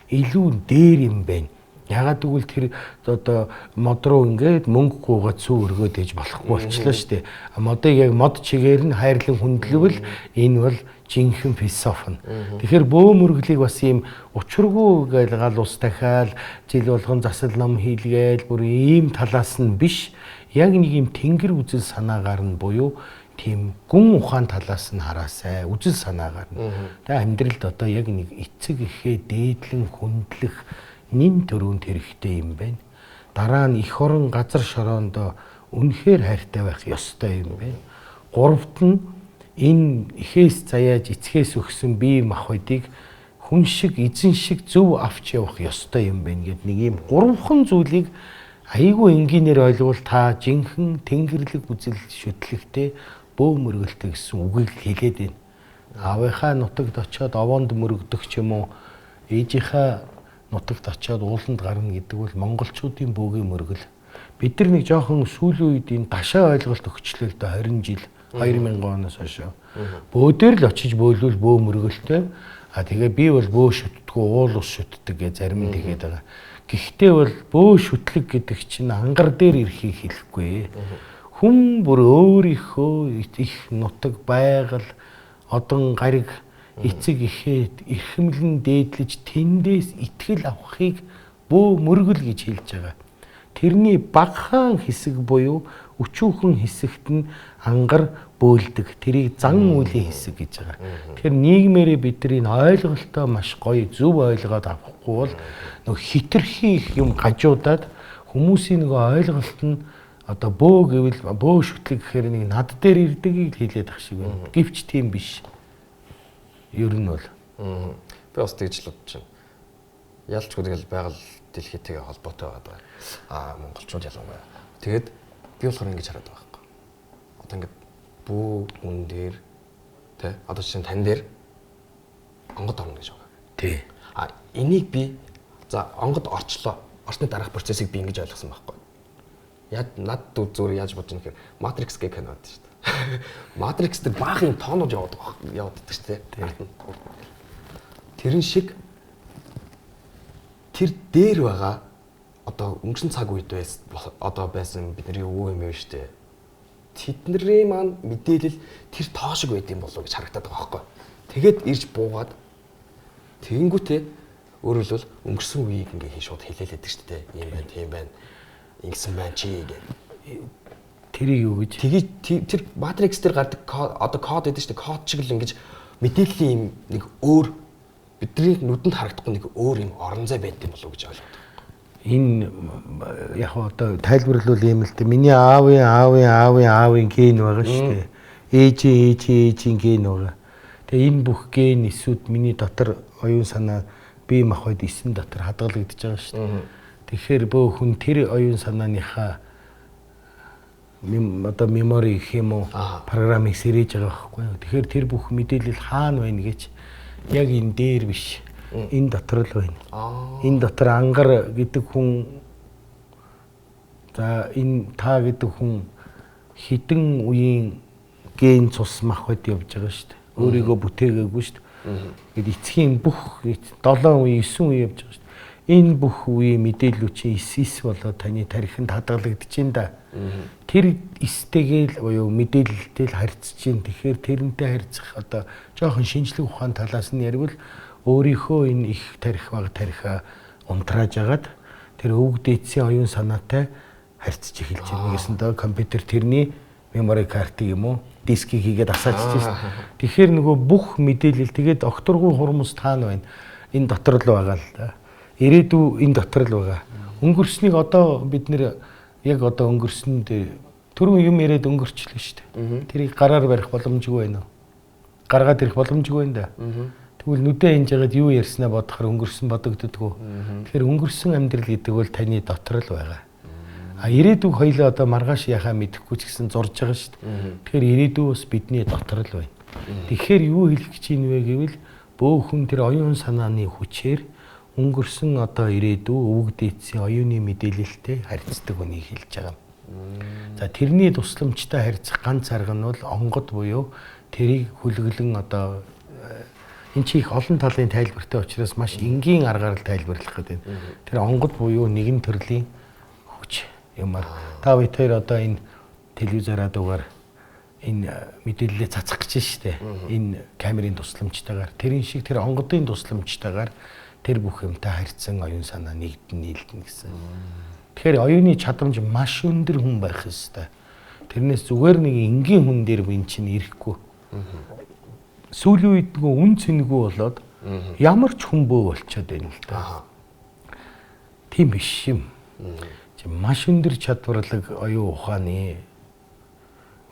илүү дээр юм байна. Ягаад гэвэл тэр одоо мод руу ингээд мөнгө гуугаад сүү өргөөд ээж болохгүй болчлоо шүү дээ. Модыг яг мод чигээр нь хайрлан хүндлэвэл энэ бол жинхэнэ философи нь. Тэгэхээр бөө мөрөглийг бас ийм учиргүй гээл гал ус дахиал жил болгон засал ном хийлгээл бүр ийм талаас нь биш. Яг нэг ийм тэнгэр үзэл санаагаар нь буюу тийм гүн ухаан талаас нь хараасай, үзэл санаагаар нь. Тэгээ амьдралд одоо яг нэг эцэг эхээ дээдлэн хүндлэх нин төрөнд хэрэгтэй юм байна. Дараа нь эх орон газар шороондоо үнэхээр хайртай байх ёстой юм байна. Гуравт нь энэ эхээс заяаж эцгээс өгсөн бие махбодыг хүн шиг эзэн шиг зөв авч явах ёстой юм байна гэд нэг ийм гурван зүйлийг айгүй энгийнээр ойлгуул та жинхэнэ тэнгэрлэг үзэл шүтлэгтэй бөө мөргөлтэй гэсэн үгийг хэлээд байна. Аавынхаа нутагт очиод овоонд мөрөгдөх ч юм уу, ээжийнхаа нутагт очиод ууланд гарна гэдэг бол монголчуудын бөөгийн мөргөл. Бид нар нэг жоохон сүүлийн үед энэ дашаа ойлголт өгчлөө л дээ 20 жил 2000 оноос хойш. Бөөдөр л очиж бөөлвөл бөө мөргөлтэй. А тэгээ би бол бөө шүтдэггүй, уул ус шүтдэг гэж зарим нь тэгээд байгаа. Гэхдээ бол бөө шүтлэг гэдэг чинь ангар дээр ирэхийг хэлэхгүй. Хүн бүр өөрийнхөө их нутаг, байгаль, одон гариг, эцэг эхээ эрхэмлэн дээдлэж тэндээс итгэл авахыг бөө мөргөл гэж хэлж байгаа. Тэрний багахан хэсэг буюу өчүүхэн хэсэгт нь ангар бөөлдөг. Тэрийг зан үйлийн хэсэг гэж байгаа. Тэгэхээр нийгмээрээ бидний ойлголтоо маш гоё зөв ойлгоод авахгүй бол нөгөө хитрхи их юм гажуудаад хүмүүсийн нөгөө ойлголт нь одоо бөө гэвэл бөө шүтлэг гэхээр нэг над дээр ирдэгийг хэлээд ах шиг байна. Гэвч тийм биш. Ер нь бол би бас тэгж л бодож байна. Ялчгүй тэгэл байгаль дэлхийтэйгээ холбоотой байгаа. Аа монголчууд ялангуяа. Тэгээд би болохоор ингэж хараад байгаа байхгүй. Одоо ингээд бүү хүн дээр тэ одоо жишээ нь тань дээр онгод орно гэж байгаа. Тий. А энийг би за онгод орчлоо. Орсны дараах процессыг би ингэж ойлгосон байхгүй. Яг над зүгээр яаж бодож байгаа гэхээр Matrix гэх кино байдаг шүү дээ. Matrix дээр баах юм тоонууд яваад яваад шүү дээ. Тэрэн шиг тэр дээр байгаа одоо өнгөрсөн цаг үед байсан одоо байсан бидний өвөө юм байна шүү дээ. Тэдний маань мэдээлэл тэр тоо шиг байд юм болов уу гэж харагдаад байгаа байхгүй. Тэгээд ирж буугаад тэгэнгүүтээ өөрөөр хэлбэл өнгөрсөн үеийг ингээ хий шууд хэлээлээдэг шүү дээ. Ийм байна, тийм байна. Ингэсэн байна чи гэх. Тэрийг юу гэж? Тэгээ тэр Matrix дээр гардаг одоо код гэдэг шүү дээ. Код шиг л ингэж мэдээллийн юм нэг өөр бидний нүдэнд харагдахгүй нэг өөр юм орон зай байд юм болов уу гэж ойлгоод. Энэ яг одоо тайлбарлавал юм л дээ. Миний аавын аавын аавын аавын ген байгаа шүү дээ. Ээжийн ээжийн ээжийн ген байгаа. Тэгээ энэ бүх ген эсүүд миний дотор оюун санаа бие махбод эсэн дотор хадгалагдаж байгаа шүү дээ. Тэгэхээр бөө хүн тэр оюун санааныхаа одоо memory гэх юм уу программыг сэрээж байгаа байхгүй юу. Тэгэхээр тэр бүх мэдээлэл хаана байна гэж яг энэ дээр биш. Энэ дотор л байна. Энэ дотор ангар гэдэг хүн за энэ та гэдэг хүн хідэн үеийн ген цус махбод явж байгаа шүү дээ. Өөрийгөө бүтээгээгүй шүү дээ. Ингээд эцгийн бүх 7 үе 9 үе явж байгаа шүү дээ. Энэ бүх үеийн мэдээллүүд чинь эс болоод таны тархинд хадгалагдаж байна да. Тэр эстэйгээ л буюу мэдээлэлтэй л харьцаж чинь. Тэгэхээр тэрнтэй харьцах одоо жоохон шинжлэх ухаан талаас нь ярил өөрийнхөө энэ их тархи баг тархиа унтрааж агаад тэр өвөг дээдсийн оюун санаатай харьцаж эхэлж байна. Нэгэсэндээ компьютер тэрний memory card-ыг юм уу дискийг хийгээд асаачиж шээ. Тэгэхээр нөгөө бүх мэдээлэл тэгээд огторгуй хурмус таана байна. Энэ дотор л байгаа л да. Ирээдүй энэ дотор л байгаа. Өнгөрснийг одоо бид нэр яг одоо өнгөрсөнд түрүүн юм яриад өнгөрчлөө шүү дээ. Тэрийг гараар барих боломжгүй байна уу? Гаргаад ирэх боломжгүй байна да. Тэгвэл нүдээ хинж байгаад юу ярьснаа бодохоор өнгөрсөн бодогддгоо. Тэгэхээр өнгөрсөн амьдрал гэдэг бол таны дотор л байгаа. А ирээдүйг хоёлоо одоо маргааш яхаа мэдэхгүй ч гэсэн зурж байгаа шүү дээ. Тэгэхээр ирээдүй бас бидний дотор л байна. Тэгэхээр юу хэлэх гэж байна вэ гэвэл бөөхөн тэр оюун санааны хүчээр өнгөрсөн одоо ирээдүй өвөг дээдсийн оюуны мэдээлэлтэй харьцдаг хүнийг хэлж байгаа. За тэрний тусламжтай харьцах ганц арга нь бол онгод буюу тэрийг хүлэглэн одоо энэ чи их олон талын тайлбартай учраас маш энгийн аргаар л тайлбарлах гэдэг. Тэр онгод буюу нэгэн төрлийн хүч юмар. Та бид хоёр одоо энэ телевизээр дугаар энэ мэдээлэлээ цацах гэж шүү дээ. Энэ камерын тусламжтайгаар тэрэн шиг тэр онгодын тусламжтайгаар тэр бүх юмтай харьцан оюун санаа нэгдэн нийлдэнэ гэсэн. Тэгэхээр оюуны чадамж маш өндөр хүн байх ёстой. Тэрнээс зүгээр нэг энгийн хүн дээр би эн чинь ирэхгүй. Сүүлийн үед нөгөө үн цэнгүй болоод ямар ч хүн бөө болчиход байна л да. Тийм биш юм. Маш өндөр чадварлаг оюун ухааны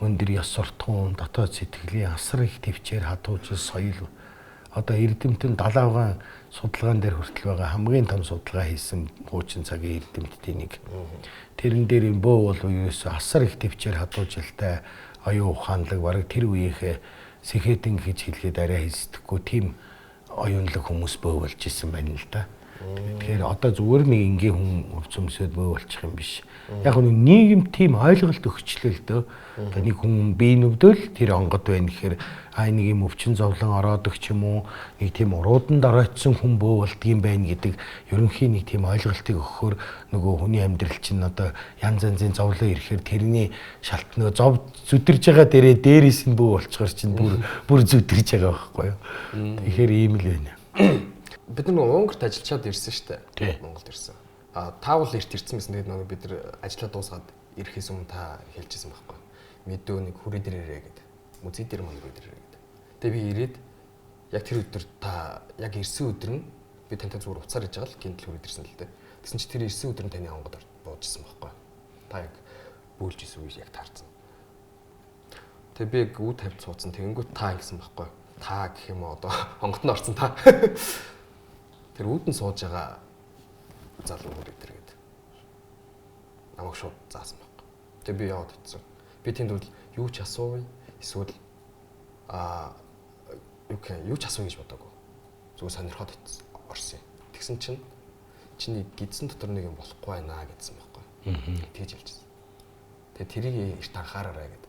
өндөр ёс суртахуун, дотоод сэтгэлийн асар их төвчээр хадуужил соёл одоо эрдэмтэн далавгаан судалгаан дээр хүртэл байгаа хамгийн том судалгаа хийсэн хуучин цагийн эрдэмтдийн нэг. Тэрэн дээр юм бөө бол ерөөсөө асар их төвчээр хадуужилтай оюун ухаанлаг бараг тэр үеийнхээ сэхэтэн гэж хэлгээд арай хийсдэхгүй тийм оюунлаг хүмүүс бөө болж исэн байна л да. Тэгэхээр одоо зүгээр нэг энгийн хүн өвч өмсөд бөө болчих юм биш. Яг нэг нийгэм тийм ойлголт өгчлөө л дөө. Одоо нэг хүн бие нүвдөл тэр онгод байна гэхээр а нэг юм өвчин зовлон ороодог ч юм уу нэг тийм урууданд оройтсон хүн бөө болдгийм байна гэдэг ерөнхий нэг тийм ойлголтыг өгөхөөр нөгөө хүний амьдрал чинь одоо янз янзын зовлон ирэхээр тэрний шалт нөгөө зов зүдэрж байгаа дээрээ дээрээс нь бөө болчихор чинь бүр зүдэрж байгаа байхгүй юу. Тэгэхээр ийм л байна. Бид нар Унгарт ажиллачаад ирсэн шүү дээ. Монголд ирсэн. А та бол эрт ирсэн байсан. Тэгээд нөгөө бид нар ажиллаа дуусгаад ирэхээс өмнө та хэлжсэн байхгүй. Мэдөө нэг хүрээ дээр ирээ гэдэг. Музей дээр маань хүрээ дээр ирээ гэдэг. Тэгээд би ирээд яг тэр өдөр та яг ирсэн өдөр нь би тантай зүгээр уцаар иж байгаа л гинтл хүрээд ирсэн л дээ. Тэгсэн чи тэр ирсэн өдөр нь таны онгод буужсэн байхгүй. Та яг бөөлж исэн үе яг таарсан. Тэгээд би яг үе тавьд суудсан. Тэгэнгүүт та ингэсэн байхгүй. Та гэх юм уу одоо онгод нь орсон та. Тэр үүдэн сууж байгаа залуу хүрээ тэр гээд намайг шууд заасан байхгүй. Тэгээ би яваад очсон. Би тэнд бол юу ч асуув эсвэл юу гэх юу ч асууя гэж бодоагүй. Зүгээр сонирхоод орсон юм. Тэгсэн чинь чиний гидсэн дотор нэг юм болохгүй байна гэдсэн байхгүй. Тэгж хэлчихсэн. Тэгээ тэрийг эрт анхаараарай гэд.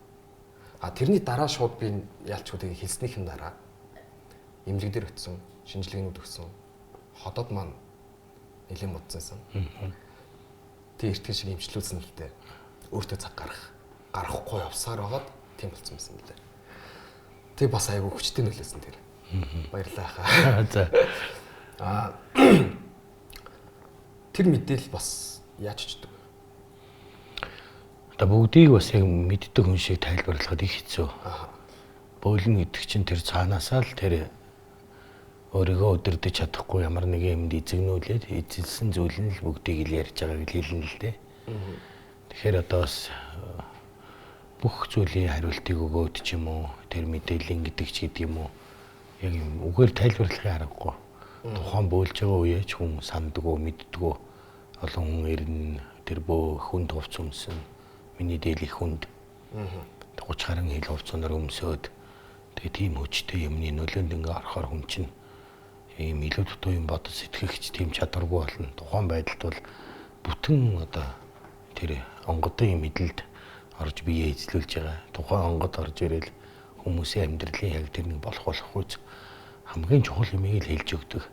А тэрний дараа шууд би ялчгүй тэгээ хэлснийхэн дараа эмнэлэг дээр очсон, шинжилгээнүүд өгсөн. Ходоод маань нэлийн муудсансан. Тэг эртхэн шиг имчлүүлсэн л дээ. Өөртөө цаг гаргахгүй явсаар байгаад тийм болсон байсан мөлий. Тэг бас айгүй хүчтэй нөлөөсөн тэр. Баярлалаа хаа. За. Аа тэр мэдээлэл бас яаж очдөг? Одоо бүгдийг бас яг мэддэг хүн шиг тайлбарлахад их хэцүү. Бөөлнө гэдэг чинь тэр цаанаасаа л тэр өөрийгөө өдөрдөж чадахгүй ямар нэгэн юмд эзэгнүүлээд эзэлсэн зүйл нь л бүгдийг л ярьж байгааг л хэлнэ л дээ. Тэгэхээр одоо бас бүх зүйлийн хариултыг өгөөд ч юм уу тэр мэдээллийн гэдэг ч гэдэг юм уу яг юм үгээр тайлбарлахын аргагүй. Тухайн бөөлж байгаа үеэ ч хүн санддаггүй, мэддэггүй. Олон хүн ирнэ, тэр бөө хүнд хувц өмсөн. Миний дээл их хүнд. 30 гаруй хил хувцсанаар өмсөөд тэгээ тийм хүчтэй юмны нөлөөнд ингээ орохоор хүн чинь ийм илүү дутуу юм бодож сэтгэх ч тийм чадваргүй болно. Тухайн байдалд бол бүтэн одоо тэр онгодын мэдлэлд орж биеэ эзлүүлж байгаа. Тухайн онгод орж ирэл хүмүүсийн амьдралын яг тэр нэг болох болохгүй хамгийн чухал юмыг л хэлж өгдөг.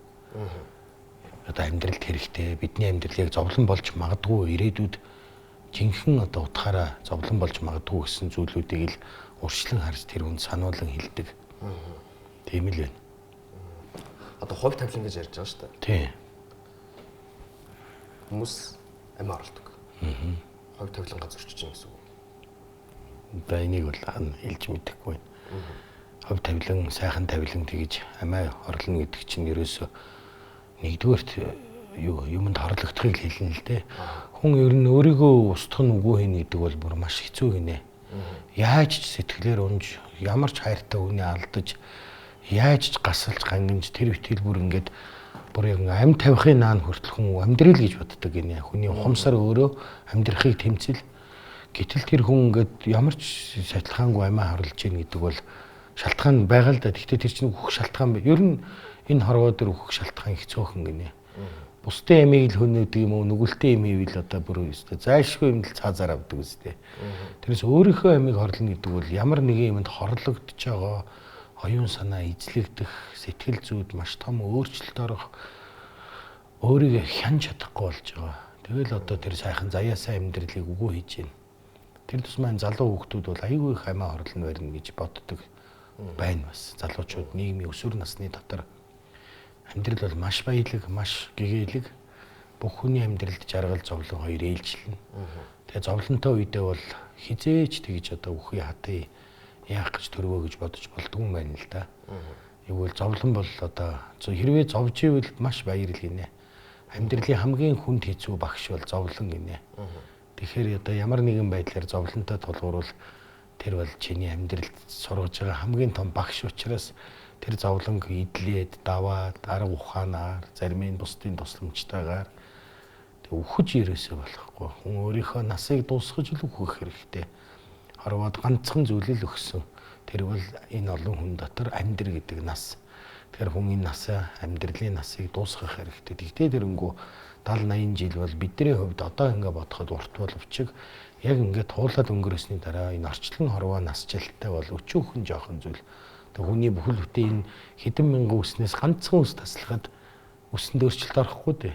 Одоо амьдралд хэрэгтэй. Бидний амьдрал яг зовлон болж магадгүй ирээдүйд жинхэнэ одоо утгаараа зовлон болж магадгүй гэсэн зүйлүүдийг л урьдчилан харж тэр хүнд сануулan хэлдэг. Тийм л байна. Одоо хувь тавилан гэж ярьж байгаа шүү дээ. Тийм. Хүмүүс амиа оруулдаг. Хувь тавилангаа зөрчиж байна гэсэн үг. Одоо энийг бол хэлж мэдэхгүй байна. Хувь тавилан, сайхан тавилан тэгж амиа орлоно гэдэг чинь ерөөсөө нэгдүгээрт юу юмд хорлогдохыг л хэлнэ л дээ. Хүн ер нь өөрийгөө устгах нь үгүй хийнэ гэдэг бол бүр маш хэцүү гинэ. Яаж ч сэтгэлээр унж, ямар ч хайртай хүнээ алдаж, яаж ч гасалж гангинж тэр итгэл бүр ингээд бүр яг ам тавихын наан хүртэл хүн амьдрал гэж боддог гинэ. Хүний ухамсар өөрөө амьдрахыг тэмцэл. Гэтэл тэр хүн ингээд ямар ч шалтгаангүй амиа хорлож гин гэдэг бол шалтгаан байгаа л да. Гэхдээ тэр чинь үхэх шалтгаан. Ер нь энэ хорвоо дээр үхэх шалтгаан их цөөхөн гинэ. Бусдын амийг л хөнөөдөг юм уу, нүгэлтийн амийг л одоо бүр өстой зайлшгүй юм л цаазаар авдаг үстэй. Тэрнээс өөрийнхөө амийг хорлоно гэдэг бол ямар нэгэн юмд хорлогдож байгаа оюун санаа эзлэгдэх, сэтгэл зүйд маш том өөрчлөлт орох, өөрийгөө хянж чадахгүй болж байгаа. Тэгэл одоо тэр сайхан заяасаа амьдралыг үгүй хийж байна. Тэр тусмаа энэ залуу хүүхдүүд бол айгүй их амиа хорлоно барина гэж боддог байна бас. Залуучууд нийгмийн өсвөр насны дотор амьдрал бол маш баялаг, маш гэгээлэг. Бүх хүний амьдралд жаргал зовлон хоёр ээлжлэнэ. Тэгээ зовлонтой үедээ бол хизээч тэгж одоо үхий хатъя яах гэж төрвөө гэж бодож болдгүй юм байна л да. Юу бол зовлон бол одоо хэрвээ зовж ивэл маш баярл гинэ. Амьдралын хамгийн хүнд хэцүү багш бол зовлон гинэ. Тэгэхээр одоо ямар нэгэн байдлаар зовлонтой тулгууруул тэр бол чиний амьдралд сургаж байгаа хамгийн том багш учраас тэр зовлонг идлээд, даваад, арга ухаанаар, зарим нь бусдын тусламжтайгаар тэг үхэж ерөөсөө болохгүй. Хүн өөрийнхөө насыг дуусгаж л үхэх хэрэгтэй. Хорвоод ганцхан зүйл л өгсөн. Тэр бол энэ олон хүн дотор амьдр гэдэг нас. Тэгэхээр хүн энэ насаа, амьдралын насыг дуусгах хэрэгтэй. Тэгтээ тэрэнгүү 70 80 жил бол бидний хувьд одоо ингээ бодоход урт боловч яг ингээ туулаад өнгөрөөсний дараа энэ орчлон хорвоо насжилттай бол өчүүхэн жоохон зүйл. Тэг хүний бүхэл бүтэн энэ хэдэн мянган үснээс ганцхан үс таслахад үсэнд өөрчлөлт орохгүй дээ.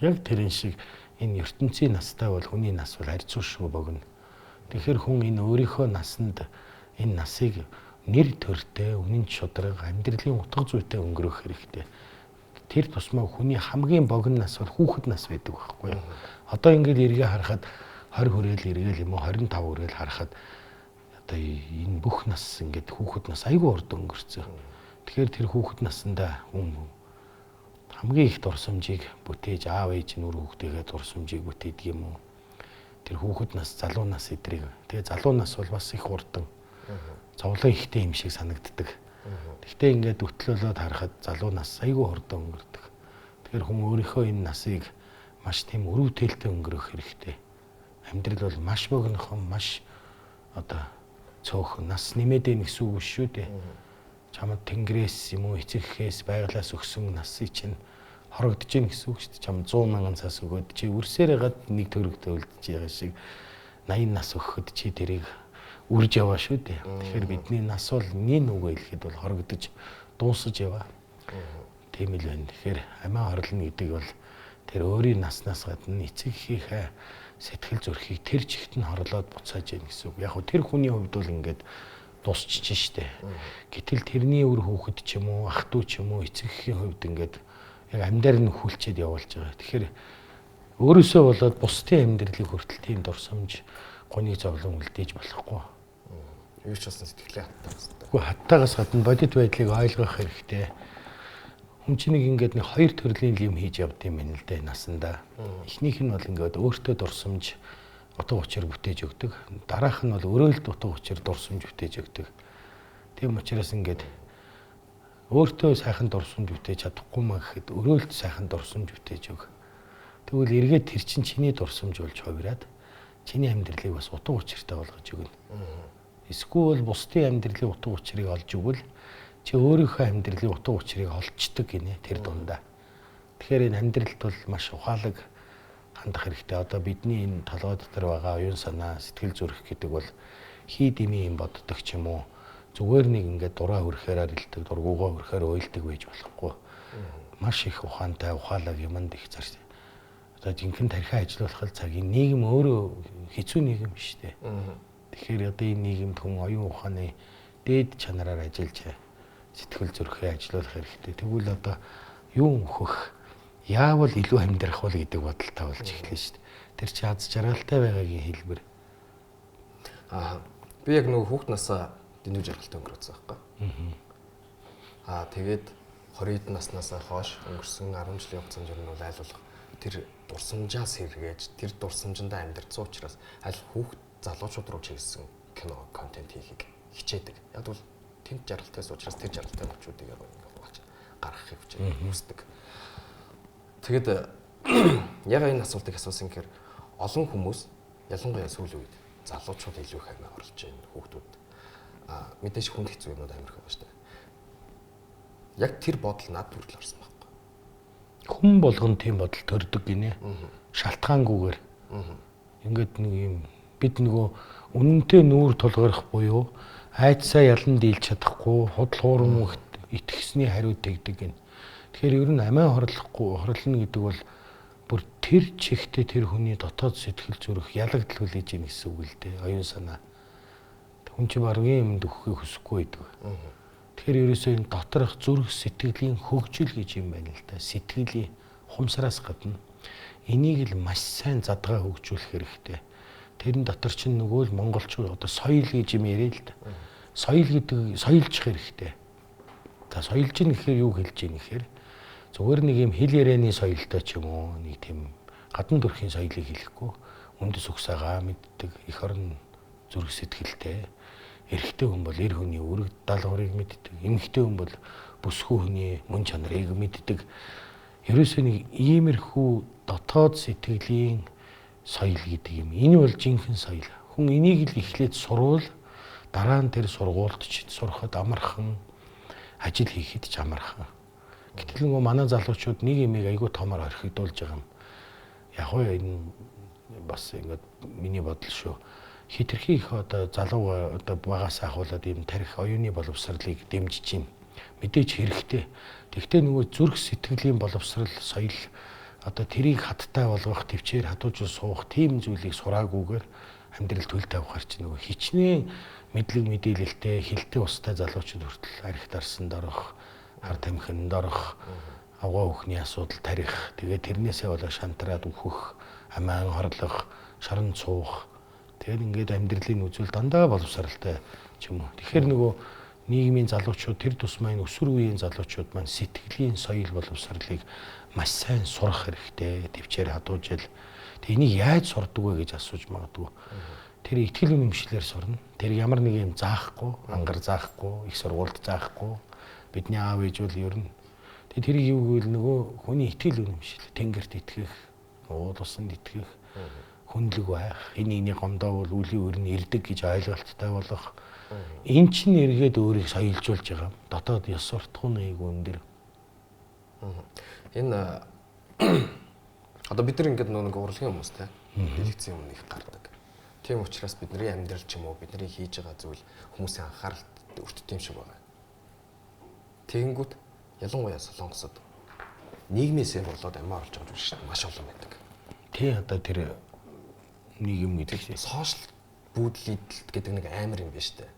Яг тэрэн шиг энэ ертөнцийн настай бол хүний нас бол харьцуулшгүй богино. Тэгэхээр хүн энэ өөрийнхөө насанд энэ насыг нэр төртэй, үнэн шударга, амьдралын утга зүйтэй өнгөрөөх хэрэгтэй. Тэр тусмаа хүний хамгийн богино нас бол хүүхэд нас байдаг байхгүй юу? Одоо ингээд эргээ харахад 20 хүрээл эргээл юм уу 25 хүрээл харахад одоо энэ бүх нас ингээд хүүхэд нас айгүй урд өнгөрцөө. Тэгэхээр тэр хүүхэд насандаа хүн хамгийн их дурсамжийг бүтээж аав ээж нь үр хүүхдийгээ дурсамжийг бүтээдэг юм уу? Тэр хүүхэд нас, залуу нас эдрийг. Тэгээ залуу нас бол бас их хурдан. Зовлон ихтэй юм шиг санагддаг. Гэхдээ ингээд өтлөөлөд харахад залуу нас айгүй хурдан өнгөрдөг. Тэгэхээр хүн өөрийнхөө энэ насыг маш тийм өрөвдөлтөй өнгөрөөх хэрэгтэй. Амьдрал бол маш богинохон, маш одоо цөөхөн нас нэмээд ийн гэсэн үг шүү дээ. Чамд тэнгэрээс юм уу эцэг эхээс байгалаас өгсөн насыг чинь хорогдож гин гэсэн үг шүү дээ. Чам 100 мянган цаас өгөөд чи үрсээр хагаад нэг төрөгтөө үлдэж байгаа шиг 80 нас өгөхөд чи тэрийг үрж яваа шүү дээ. Тэгэхээр бидний нас бол нин үгээ хэлэхэд бол хорогдож дуусаж яваа. Тийм л байна. Тэгэхээр амиа хорлоно гэдэг бол Тэр өөрийн наснаас гадна эцэг эхийнхээ сэтгэл зүрхийг тэр чигт нь хорлоод буцааж яах гэсэн үг. Яг хөө тэр хүний хувьд бол ингээд дуусчих штэ. Гэтэл тэрний үр хүүхэд ч юм уу, ах トゥ ч юм уу эцэг эхийн хувьд ингээд яг амьдаар нь хүлчээд явуулж байгаа. Тэгэхээр өөрөөсөө болоод бусдын амьдралыг хүртэл тийм дурсамж, гуниг зовлон үлдээж болохгүй. Юу ч болсон сэтгэлээ хаттаагаас. Үгүй хаттаагаас гадна бодит байдлыг ойлгох хэрэгтэй. Хүн чинь нэг ингээд нэг хоёр төрлийн юм хийж явд юм байна л да насандаа. Эхнийх нь бол ингээд өөртөө дурсамж утга учир бүтээж өгдөг. Дараах нь бол өрөөлд утга учир дурсамж бүтээж өгдөг. Тийм учраас ингээд өөртөө сайхан дурсамж бүтээж чадахгүй маа гэхэд өрөөлд сайхан дурсамж бүтээж өг. Тэгвэл эргээд тэр чинь чиний дурсамж болж хувираад чиний амьдралыг бас утга учиртай болгож өгнө. Эсвэл бусдын амьдралын утга учирыг олж өгвөл чи өөрийнхөө амьдралын утга учирыг олчдөг гинэ тэр дундаа. Тэгэхээр энэ амьдралд бол маш ухаалаг хандах хэрэгтэй. Одоо бидний энэ толгой дотор байгаа оюун санаа, сэтгэл зүрх гэдэг бол хий дэмий юм боддог ч юм уу зүгээр нэг ингээд дураа хөрөхээр арилдаг, дургуугаа хөрөхээр уйлдаг байж болохгүй. Маш их ухаантай, ухаалаг юмд их зарц. Одоо жинхэнэ тархиа ажилуулах цагийн нийгэм өөрөө хэцүү нийгэм биш үү? Тэгэхээр одоо энэ нийгэмд хүн оюун ухааны дээд чанараар ажиллаж сэтгэл зүрхээ ажилуулах хэрэгтэй. Тэгвэл одоо юу өөхөх, яавал илүү амьдрах бол гэдэг бодолтой болж эхлэв шүү дээ. Тэр чи аз жаргалтай байгаагийн хэлбэр. Аа би яг нөгөө хүүхд насаа дэндүү жаргалтай өнгөрөөсөн байхгүй. Аа тэгээд 20 наснасаа хойш өнгөрсөн 10 жилийн хугацаанд ер нь бол айл болох тэр дурсамжаа сэргээж, тэр дурсамжиндаа амьдарсан учраас аль хүүхд залуучууд руу чиглэсэн кино контент хийхийг хичээдэг. Яг бол тэнд жаргалтайс учраас тэр жаргалтай нөчүүдийг яг ингээ хувааж гаргахыг хүсдэг. Тэгэд яг энэ асуултыг асуусан гэхээр олон хүмүүс ялангуяа сүүлийн үед залуучууд илүү их амиа орлож байна хүүхдүүд. Аа мэдээж хүнд хэцүү юмнууд амар их байгаа шүү дээ. Яг тэр бодол над хүртэл орсон байхгүй. Хүн болгон тийм бодол төрдөг гинэ. Шалтгаангүйгээр. Ингээд нэг юм бид нөгөө үнэнтэй нүүр тулгарх буюу айдсаа ялан дийлж чадахгүй худал хуурам итгэсний хариу тэгдэг гин. Тэгэхээр ер нь амиа хорлохгүй хорлоно гэдэг бол бүр тэр чигтээ тэр хүний дотоод сэтгэл зүрх ялагдал хүлээж ийн гэсэн үг л дээ. Оюун санаа. Хүн чинь баргийн юмд өгөхийг хүсэхгүй байдаг. Тэгэхээр ерөөсөө энэ доторх зүрх сэтгэлийн хөгжил гэж юм байна л да. Сэтгэлийн ухамсараас гадна энийг л маш сайн задгаа хөгжүүлэх хэрэгтэй. Тэрэн дотор чинь нөгөө л монголчууд одоо соёл гэж юм яриа л да. Соёл гэдэг соёлжих хэрэгтэй. За соёлж ийн гэхээр юу хэлж ийн гэхээр зүгээр нэг юм хэл ярианы соёлтой ч юм уу нэг тийм гадна төрхийн соёлыг хэлэхгүй үндэс угсаагаа мэддэг эх орон зүрх сэтгэлтэй эрэгтэй хүн бол эр хүний үүрэг даалгаврыг мэддэг, эмэгтэй хүн бол бүсгүй хүний мөн чанарыг мэддэг. Ерөөсөө нэг иймэрхүү дотоод сэтгэлийн соёл гэдэг юм. Энэ бол жинхэнэ соёл. Хүн энийг л эхлээд сурвал дараа нь тэр сургуульд ч сурахад амархан, ажил хийхэд ч амархан. Гэтэл нөгөө манай залуучууд нэг юмыг айгүй томор орхигдуулж байгаа юм. Яг уу энэ бас ингээд миний бодол шүү. Хитрхи их одоо залуу одоо багаас ахуулаад ийм тарих оюуны боловсролыг дэмжиж байна. Мэдээж хэрэгтэй. Тэгвэл нөгөө зүрх сэтгэлийн боловсрол, соёл одоо тэрийг хаттай болгох, төвчээр хадуужил суух тийм зүйлийг сураагүйгээр амьдрал төл тавихаар чи нөгөө хичнээн мэдлэг мэдээлэлтэй, хилтэй устай залуучууд хүртэл арх дарсанд орох, хар тамхинд орох, авгаа бүхний асуудал тарих, тэгээ тэрнээсээ болоо шантраад үхэх, амиан хорлох, шорон цуух. Тэгээд ингээд амьдралын үзвэл дандаа боловсралтай ч юм уу. Тэгэхээр нөгөө нийгмийн залуучууд тэр тусмаа энэ өсвөр үеийн залуучууд маань сэтгэлийн соёл боловсролыг маш сайн сурах хэрэгтэй. Төвчээр хадуужил. Тэг энийг яаж сурдаг вэ гэж асууж магадгүй. Тэр итгэл үнэмшлэр сурна. Тэр ямар нэг юм заахгүй, ангар заахгүй, их сургуульд заахгүй. Бидний аав ээж бол ер нь тэг тэрийг юу гэвэл нөгөө хүний итгэл үнэмшил, тэнгэрт итгэх, уул усанд итгэх, хүндлэг байх, энэ энийг гомдоовол үлийн үр нь ирдэг гэж ойлголттой болох. Эн чинь эргээд өөрийг соёлжуулж байгаа. Дотоод ёс суртахуун айгүй өндөр. Энэ одоо бид нар ингээд нэг урлагийн хүмүүс те дэлгэцийн өмнө их гардаг. Тийм учраас бидний амьдрал ч юм уу бидний хийж байгаа зүйл хүмүүсийн анхааралд өртдөг юм шиг байгаа. Тэгэнгүүт ялангуяа Солонгосод нийгмээсээ болоод амиа оруулж байгаа жүжигчд маш олон байдаг. Тий, одоо тэр нийгэм гэдэг чинь сошиал бүүдлэлт гэдэг нэг амар юм байна шүү дээ.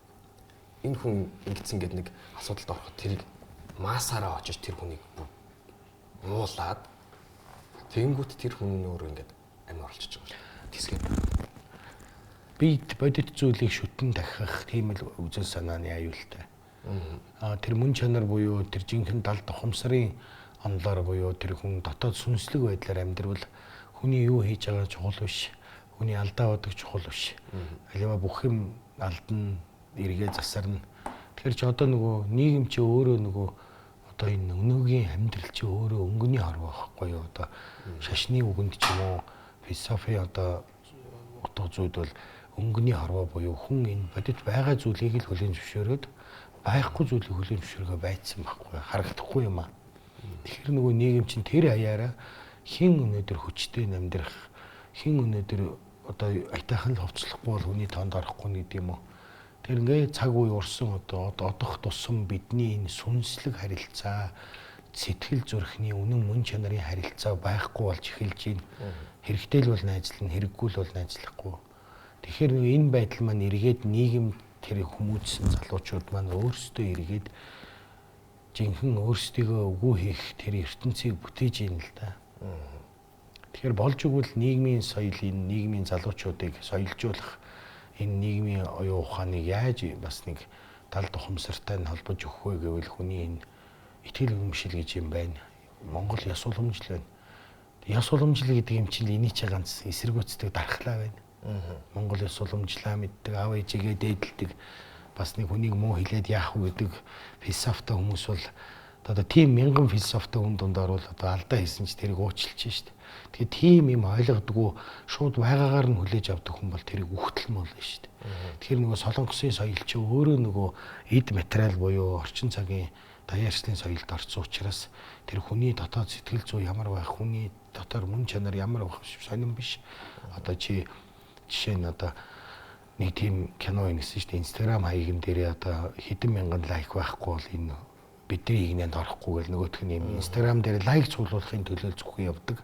Энэ хүн ингэсэн гэдэг нэг асуудалд ороход тэрийг маасаараа очиж тэр хүнийг муулаад тэгэнгүүт тэр хүн өөрөө ингээд амиа оруулчихж байгаа шүү. Тэсгээд би бодит зүйлийг шүтэн дахих тийм л үзэл санааны аюултай. Аа тэр мөн чанар буюу тэр жинхэнэ дал тухамсарын онлоор буюу тэр хүн дотоод сүнслэг байдлаар амьдрал хүний юу хийж байгаа чухал биш. Хүний алдаа бодог чухал биш. Аливаа бүх юм алдна, эргээ засарна. Тэгэхээр чи одоо нөгөө нийгэм чи өөрөө нөгөө одоо энэ өнөөгийн амьдрал чи өөрөө өнгөний хорвоо байхгүй юу? Одоо шашны үгэнд ч юм уу философи одоо утга зүйд бол өнгөний хорвоо буюу хүн энэ бодит байгаа зүйлийг л хүлээн зөвшөөрөөд байхгүй зүйлийг хүлээн зөвшөөргөө байцсан байхгүй харагдахгүй юм аа. Тэгэхээр нөгөө нийгэм чинь тэр хаяараа хин өнөөдөр хүчтэй амьдрах, хин өнөөдөр одоо аятайхан л хувцлахгүй бол хүний тоонд орохгүй гэдэг юм уу. Тэр ингээ цаг үе урсан одоо одох тусам бидний энэ сүнслэг харилцаа, сэтгэл зүрхний үнэн мөн чанарын харилцаа байхгүй болж эхэлж байна. Хэрэгтэй л бол найзлна, хэрэггүй л бол найзлахгүй. Тэгэхээр нэг энэ байдал маань эргээд нийгэм тэр хүмүүжсэн залуучууд маань өөрсдөө эргээд жинхэнэ өөрсдийгөө үгүй хийх тэр ертөнцийг бүтээж ийн л да. Тэгэхээр болж өгвөл нийгмийн соёл энэ нийгмийн залуучуудыг соёлжуулах энэ нийгмийн оюун ухааныг яаж бас нэг тал тухамсартай нь холбож өгөх вэ гэвэл хүний энэ итгэл үнэмшил гэж юм байна. Монгол ёс уламжлал байна. Ёс уламжлал гэдэг юм чинь эний чи ганц эсэргүүцдэг дархлаа байна. Монгол ёс уламжлаа мэддэг, аав ээжигээ дээдэлдэг, бас нэг хүнийг муу хэлээд яах вэ гэдэг философитой хүмүүс бол одоо тийм мянган философитой хүн дунд орвол одоо алдаа хийсэн ч тэрийг уучлж шít. Тэгэхээр тийм юм ойлгодгоо шууд байгаагаар нь хүлээж авдаг хүн бол тэрийг үхтэл муулна шít. Тэгэхээр нөгөө солонгосын соёл чи өөрөө нөгөө эд материал буюу орчин цагийн даяарчлалын соёлд орсон учраас тэр хүний дотоод сэтгэл зүй ямар байх, хүний дотор мөн чанар ямар байх сонирн биш. Одоо чи жишээ нь одоо нэг тийм кино ингэсэн шүү дээ. Instagram хаягн дээрээ одоо хэдэн мянган лайк байхгүй бол энэ бидний игнэнд орохгүй гэл нөгөөх нь юм Instagram дээр лайк цуглуулахын төлөө зөвхөн явдаг.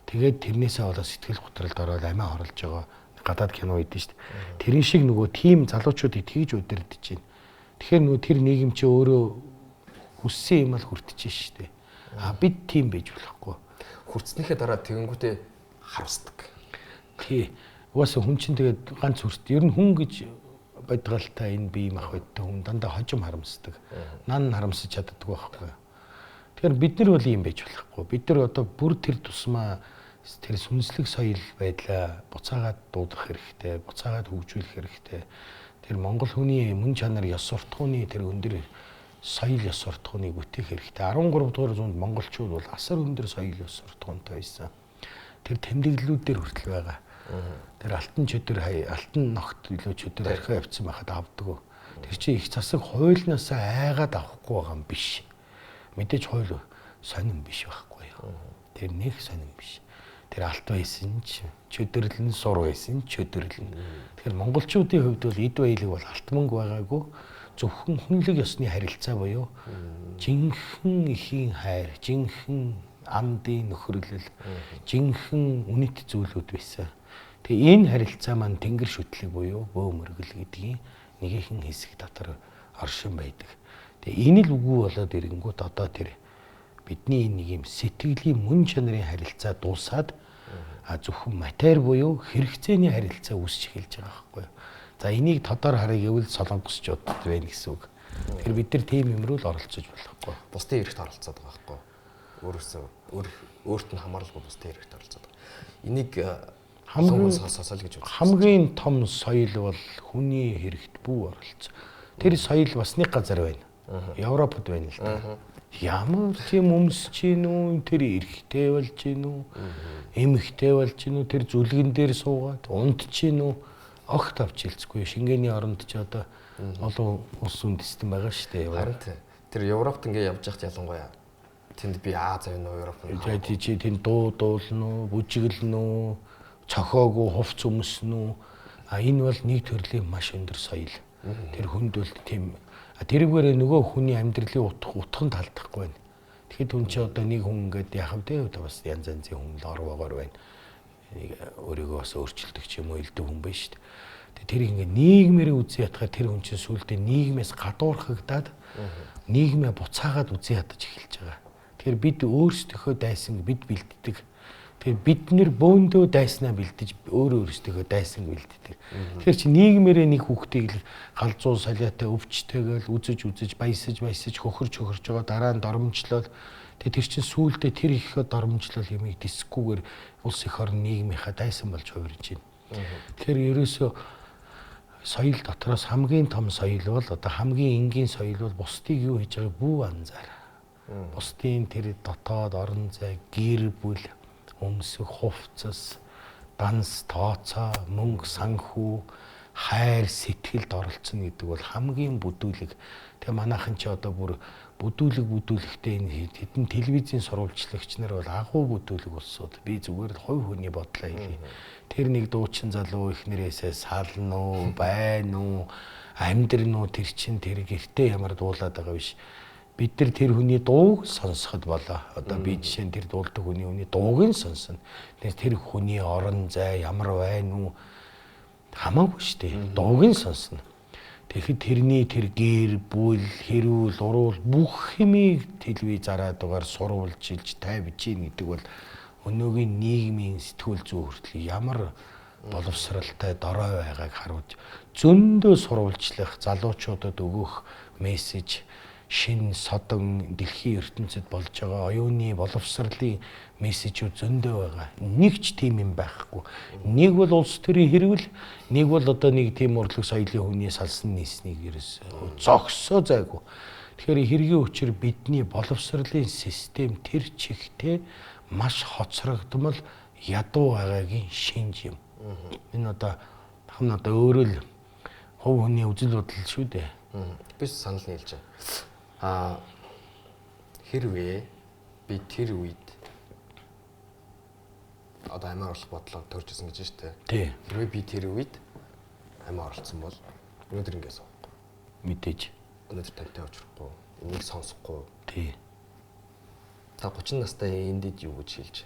Тэгээд тэрнээсээ болоо сэтгэл готролд ороод амиа хорлож байгаа гадаад кино идэв шүү дээ. Тэрэн шиг нөгөө тийм залуучуудыг тэгж удирдах чинь. Тэгэхээр нөгөө тэр нийгэм чи өөрөө хүссэн юм л хүртэж шүү дээ. А бид тийм байж болохгүй. Хүртснийхээ дараа тэгэнгүүтээ харамсдаг. Тий. Угаасаа хүн чинь тэгээд ганц хүрт. Ер нь хүн гэж бодгалтай энэ бие мах бодтой хүн дандаа хожим харамсдаг. Нан харамсаж чаддаггүй байхгүй. Тэгэхээр бид нар бол ийм байж болохгүй. Бид нар одоо бүр тэр тусмаа тэр сүнслэг соёл байдлаа буцаагаад дуудах хэрэгтэй, буцаагаад хөгжүүлэх хэрэгтэй. Тэр монгол хүний мөн чанар ёс суртахууны тэр өндөр соёл ёс суртахууныг бүтээх хэрэгтэй. 13 дугаар зуунд монголчууд бол асар өндөр соёл ёс суртахуунтай байсан. Тэр тэмдэглэлүүд дээр хүртэл байгаа. Тэр алтан чөтгөр хай, алтан ногт илүү чөтгөр архиа явцсан байхад авдаг. Тэр чинь их засаг хуулиасаа айгаад авахгүй байгаа юм биш. Мэдээж хууль сонин биш байхгүй юу. Тэр нэг сонин биш. Тэр алт байсан ч чөдөрлөн, сур байсан чөдөрлөн. Тэгэхээр монголчуудын хувьд бол эд баялаг бол алт мөнгө байгаагүй. Зөвхөн хүнлэг ёсны харилцаа буюу жинхэнэ эхийн хайр, жинхэнэ андын нөхөрлөл, жинхэнэ үнэт зүйлүүд байсан. Тэгээ энэ харилцаа маань тэнгэр шүтлэг буюу бөө мөргөл гэдгийн нэгэн хэсэг дотор оршин байдаг. Тэгээ энэ л үгүй болоод ирэнгүүт одоо тэр бидний энэ нэг юм сэтгэлийн мөн чанарын харилцаа дуусаад зөвхөн матер буюу хэрэгцээний харилцаа үүсч эхэлж байгаа байхгүй юу. За энийг тодор харъя гэвэл солонгосчуудад байна гэсэн үг. Тэгэхээр бид нар тийм юм руу л оролцож болохгүй. Бусдын эрхт оролцоод байгаа байхгүй юу. Өөрөөсөө өөрт нь хамааралгүй бусдын эрхт оролцоод байгаа. Энийг хамгийн соёл гэж үздэг. Хамгийн том соёл бол хүний хэрэгт бүү оролцоо. Тэр соёл бас нэг газар байна. Европод байна л да. Ямар тийм өмсөж гин үү, тэр эрэгтэй болж гин үү, эмэгтэй болж гин үү, тэр зүлгэн дээр суугаад унтж гин үү, огт авч хэлцгүй. Шингээний оронд ч одоо олон улс үндэстэн байгаа шүү дээ. Харин тэр Европт ингээ явж байхад ялангуяа тэнд би Аз байна уу, Европ байна. Чи тэнд дуу дуулна уу, бүжиглэнэ үү, цохоогүй хувц өмснө үү? А энэ бол нэг төрлийн маш өндөр соёл. Тэр хүнд бол тийм тэрүүгээрээ нөгөө хүний амьдралын утганд алдахгүй байна. Тэгэхэд хүн чи одоо нэг хүн ингээд яах вэ? Одоо бас янз янзын хүн л орвоогоор байна. Нэг өөрийгөө бас өөрчилдөг ч юм уу элдв хүн байна шүү дээ. Тэр ингээд нийгмээрээ үзэн ятгаар тэр хүн чинь сүүлдээ нийгмээс гадуурхагдаад нийгмээ буцаагаад үзэн ядаж эхэлж байгаа. Тэгэхээр бид өөрсдийнхөө дайсан бид бэлддэг. Тэгэхээр бид нэр бөөндөө дайснаа бэлдэж өөрөө өөрсдийнхөө дайсан бэлддэг. Тэгэхээр чи нийгмээрээ нэг хүүхдийг л галзуу солиотой өвчтэйгээл үзэж үзэж баясаж баясаж хөхөрч хөхөрч байгаа дараа нь доромжлол. Тэгээ тэр чин сүүлдээ тэр ихээ доромжлол юмыг дисгүүгээр улс эх орн нийгмийнхаа дайсан болж хувирж байна. Тэгэхээр ерөөсөө соёл дотроос хамгийн том соёл бол одоо хамгийн энгийн соёл бол бусдыг юу хийж байгааг бүү анзаар. Бусдын тэр дотоод орон зай, гэр бүл, өмсөх, хувцас, данс, тооцоо, мөнгө, санхүү, хайр, сэтгэлд оролцоно гэдэг бол хамгийн бүдүүлэг. Тэгээ манайхан чи одоо бүр бүдүүлэг бүдүүлэхтэй энэ хэдэн телевизийн сурвалжлагч нар бол агуу бүдүүлэг улсууд. Би зүгээр л хувь хүний бодлоо хэлье. Тэр нэг дуучин залуу их нэрээсээ сална уу, байна уу, амьдрна уу тэр чин тэр гэртээ ямар дуулаад байгаа биш. Бид нар тэр хүний дууг сонсоход болоо. Одоо би жишээ нь тэр дуулдаг хүний дууг нь сонсно. Тэр хүний орон зай ямар байна уу хамаагүй шүү дээ. Дууг нь сонсно. Тэгэхэд тэрний тэр гэр бүл, хэрүүл, уруул бүх юмыг телевиз зараад дугаар сурвалжилж тавьж ийн гэдэг бол өнөөгийн нийгмийн сэтгүүл зүй хүртэл ямар боловсралтай дорой байгааг харуулж зөндөө сурвалжлах залуучуудад өгөх мессеж шин содон дэлхийн ертөнцид болж байгаа оюуны боловсролын мессежүүд зөндөө байгаа. Нэг ч тийм юм байхгүй. Нэг бол улс төрийн хэрвэл, нэг бол одоо нэг тийм урлаг соёлын хүний салсан нийснийг ерөөс зогсоо зайгүй. Тэгэхээр хэргийн учир бидний боловсролын систем тэр чигтээ маш хоцрогдмол ядуу байгаагийн шинж юм. Энэ одоо хам одоо өөрөө л хувь хүний үзэл бодол шүү дээ. Би санал нийлж байна. Хэрвээ би тэр үед одоо амиа орлох бодлоо төрж исэн гэж байна шүү дээ. Хэрвээ би тэр үед амиа орлцсон бол өнөөдөр ингэ суухгүй. Мэдээж. Өнөөдөр тантай уулзрахгүй, энийг сонсохгүй. Тий. Та 30 настай энд юу гэж хэлж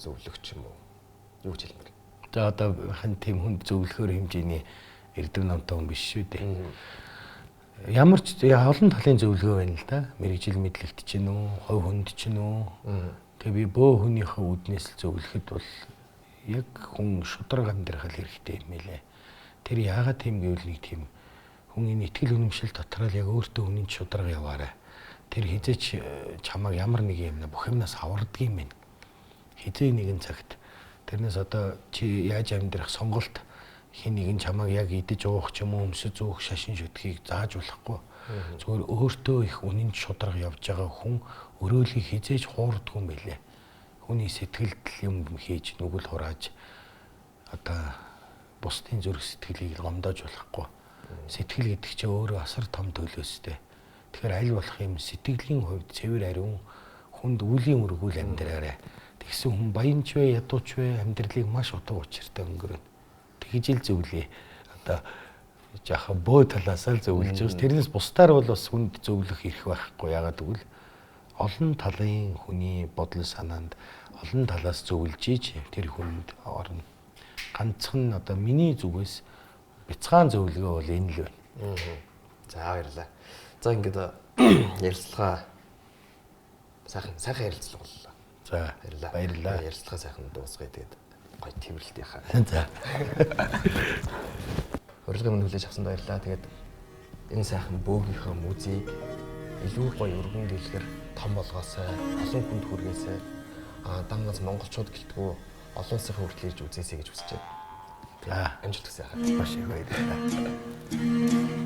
зөвлөх ч юм уу? Юу гэж хэлмээр? За одоо хан тийм хүнд зөвлөхөр хэмжээний эрдэм номтой хүн биш шүү дээ. Ямар ч олон талын зөвлөгөө байна л да. Мэргэжил мэдлэгт ч юм уу, хувь хүнд ч юм уу. Тэгээ би бөө хүнийхээ үүднээс л зөвлөхөд бол яг хүн шударга амьдрах хэрэгтэй юм лээ. Тэр яагаад тийм гэвэл нэг тийм хүн энэ итгэл үнэмшил дотор л яг өөртөө үнэн шударга яваарай. Тэр хизээч чамайг ямар нэг юм бүх юмнаас авардаг юм байна. Хизээ нэгэн цагт тэрнээс одоо чи яаж амьдрах сонголт хин нэгэн чамайг яг идэж уух ч юм уу өмсөж зүүх шашин шүтхийг зааж болохгүй. Зүгээр өөртөө их үнэн шударга явж байгаа хүн өрөөлийг хизээж хуурдгүй юм байлээ. Хүний сэтгэлд юм хийж нүгэл хурааж одоо бусдын зүрх сэтгэлийг гомдоож болохгүй. Сэтгэл гэдэг чинь өөрөө асар том төлөөстэй. Тэгэхээр аль болох юм сэтгэлийн хувьд цэвэр ариун хүнд үлийн өргүүл амьдраарай. Тэгсэн хүн баянч вэ, ядууч вэ амьдралыг маш утга учиртай өнгөрөөнө. Тэгж ил зөвлөе. Одоо жаахан бөө талаасаа л зөвлөж байгаа. Тэрнээс бусдаар бол бас хүнд зөвлөх эрх байхгүй. Яагаад гэвэл олон талын хүний бодол санаанд олон талаас зөвлөж иж тэр хүнд орно. Ганцхан одоо миний зүгээс бяцхан зөвлөгөө бол энэ л байна. За баярлалаа. За ингээд ярилцлага сайхан ярилцлага боллоо. За баярлалаа. Баярлалаа. Ярилцлага сайхан дуусгая тэгээд гоё тэрвэрлтийнхаа. За. Урилгын өмнө хүлээж авсанд баярлалаа. Тэгээд энэ сайхан бөөгийнхөө музейг илүү гоё өргөн дэлгэр том болгоосай, олон хүнд хүргээсэй. Дам ганц монголчууд гэлтгүү олон улсын хүртэл ирж үзээсэй гэж хүсэж байна. За, амжилт хүсье. Маш их баярлалаа.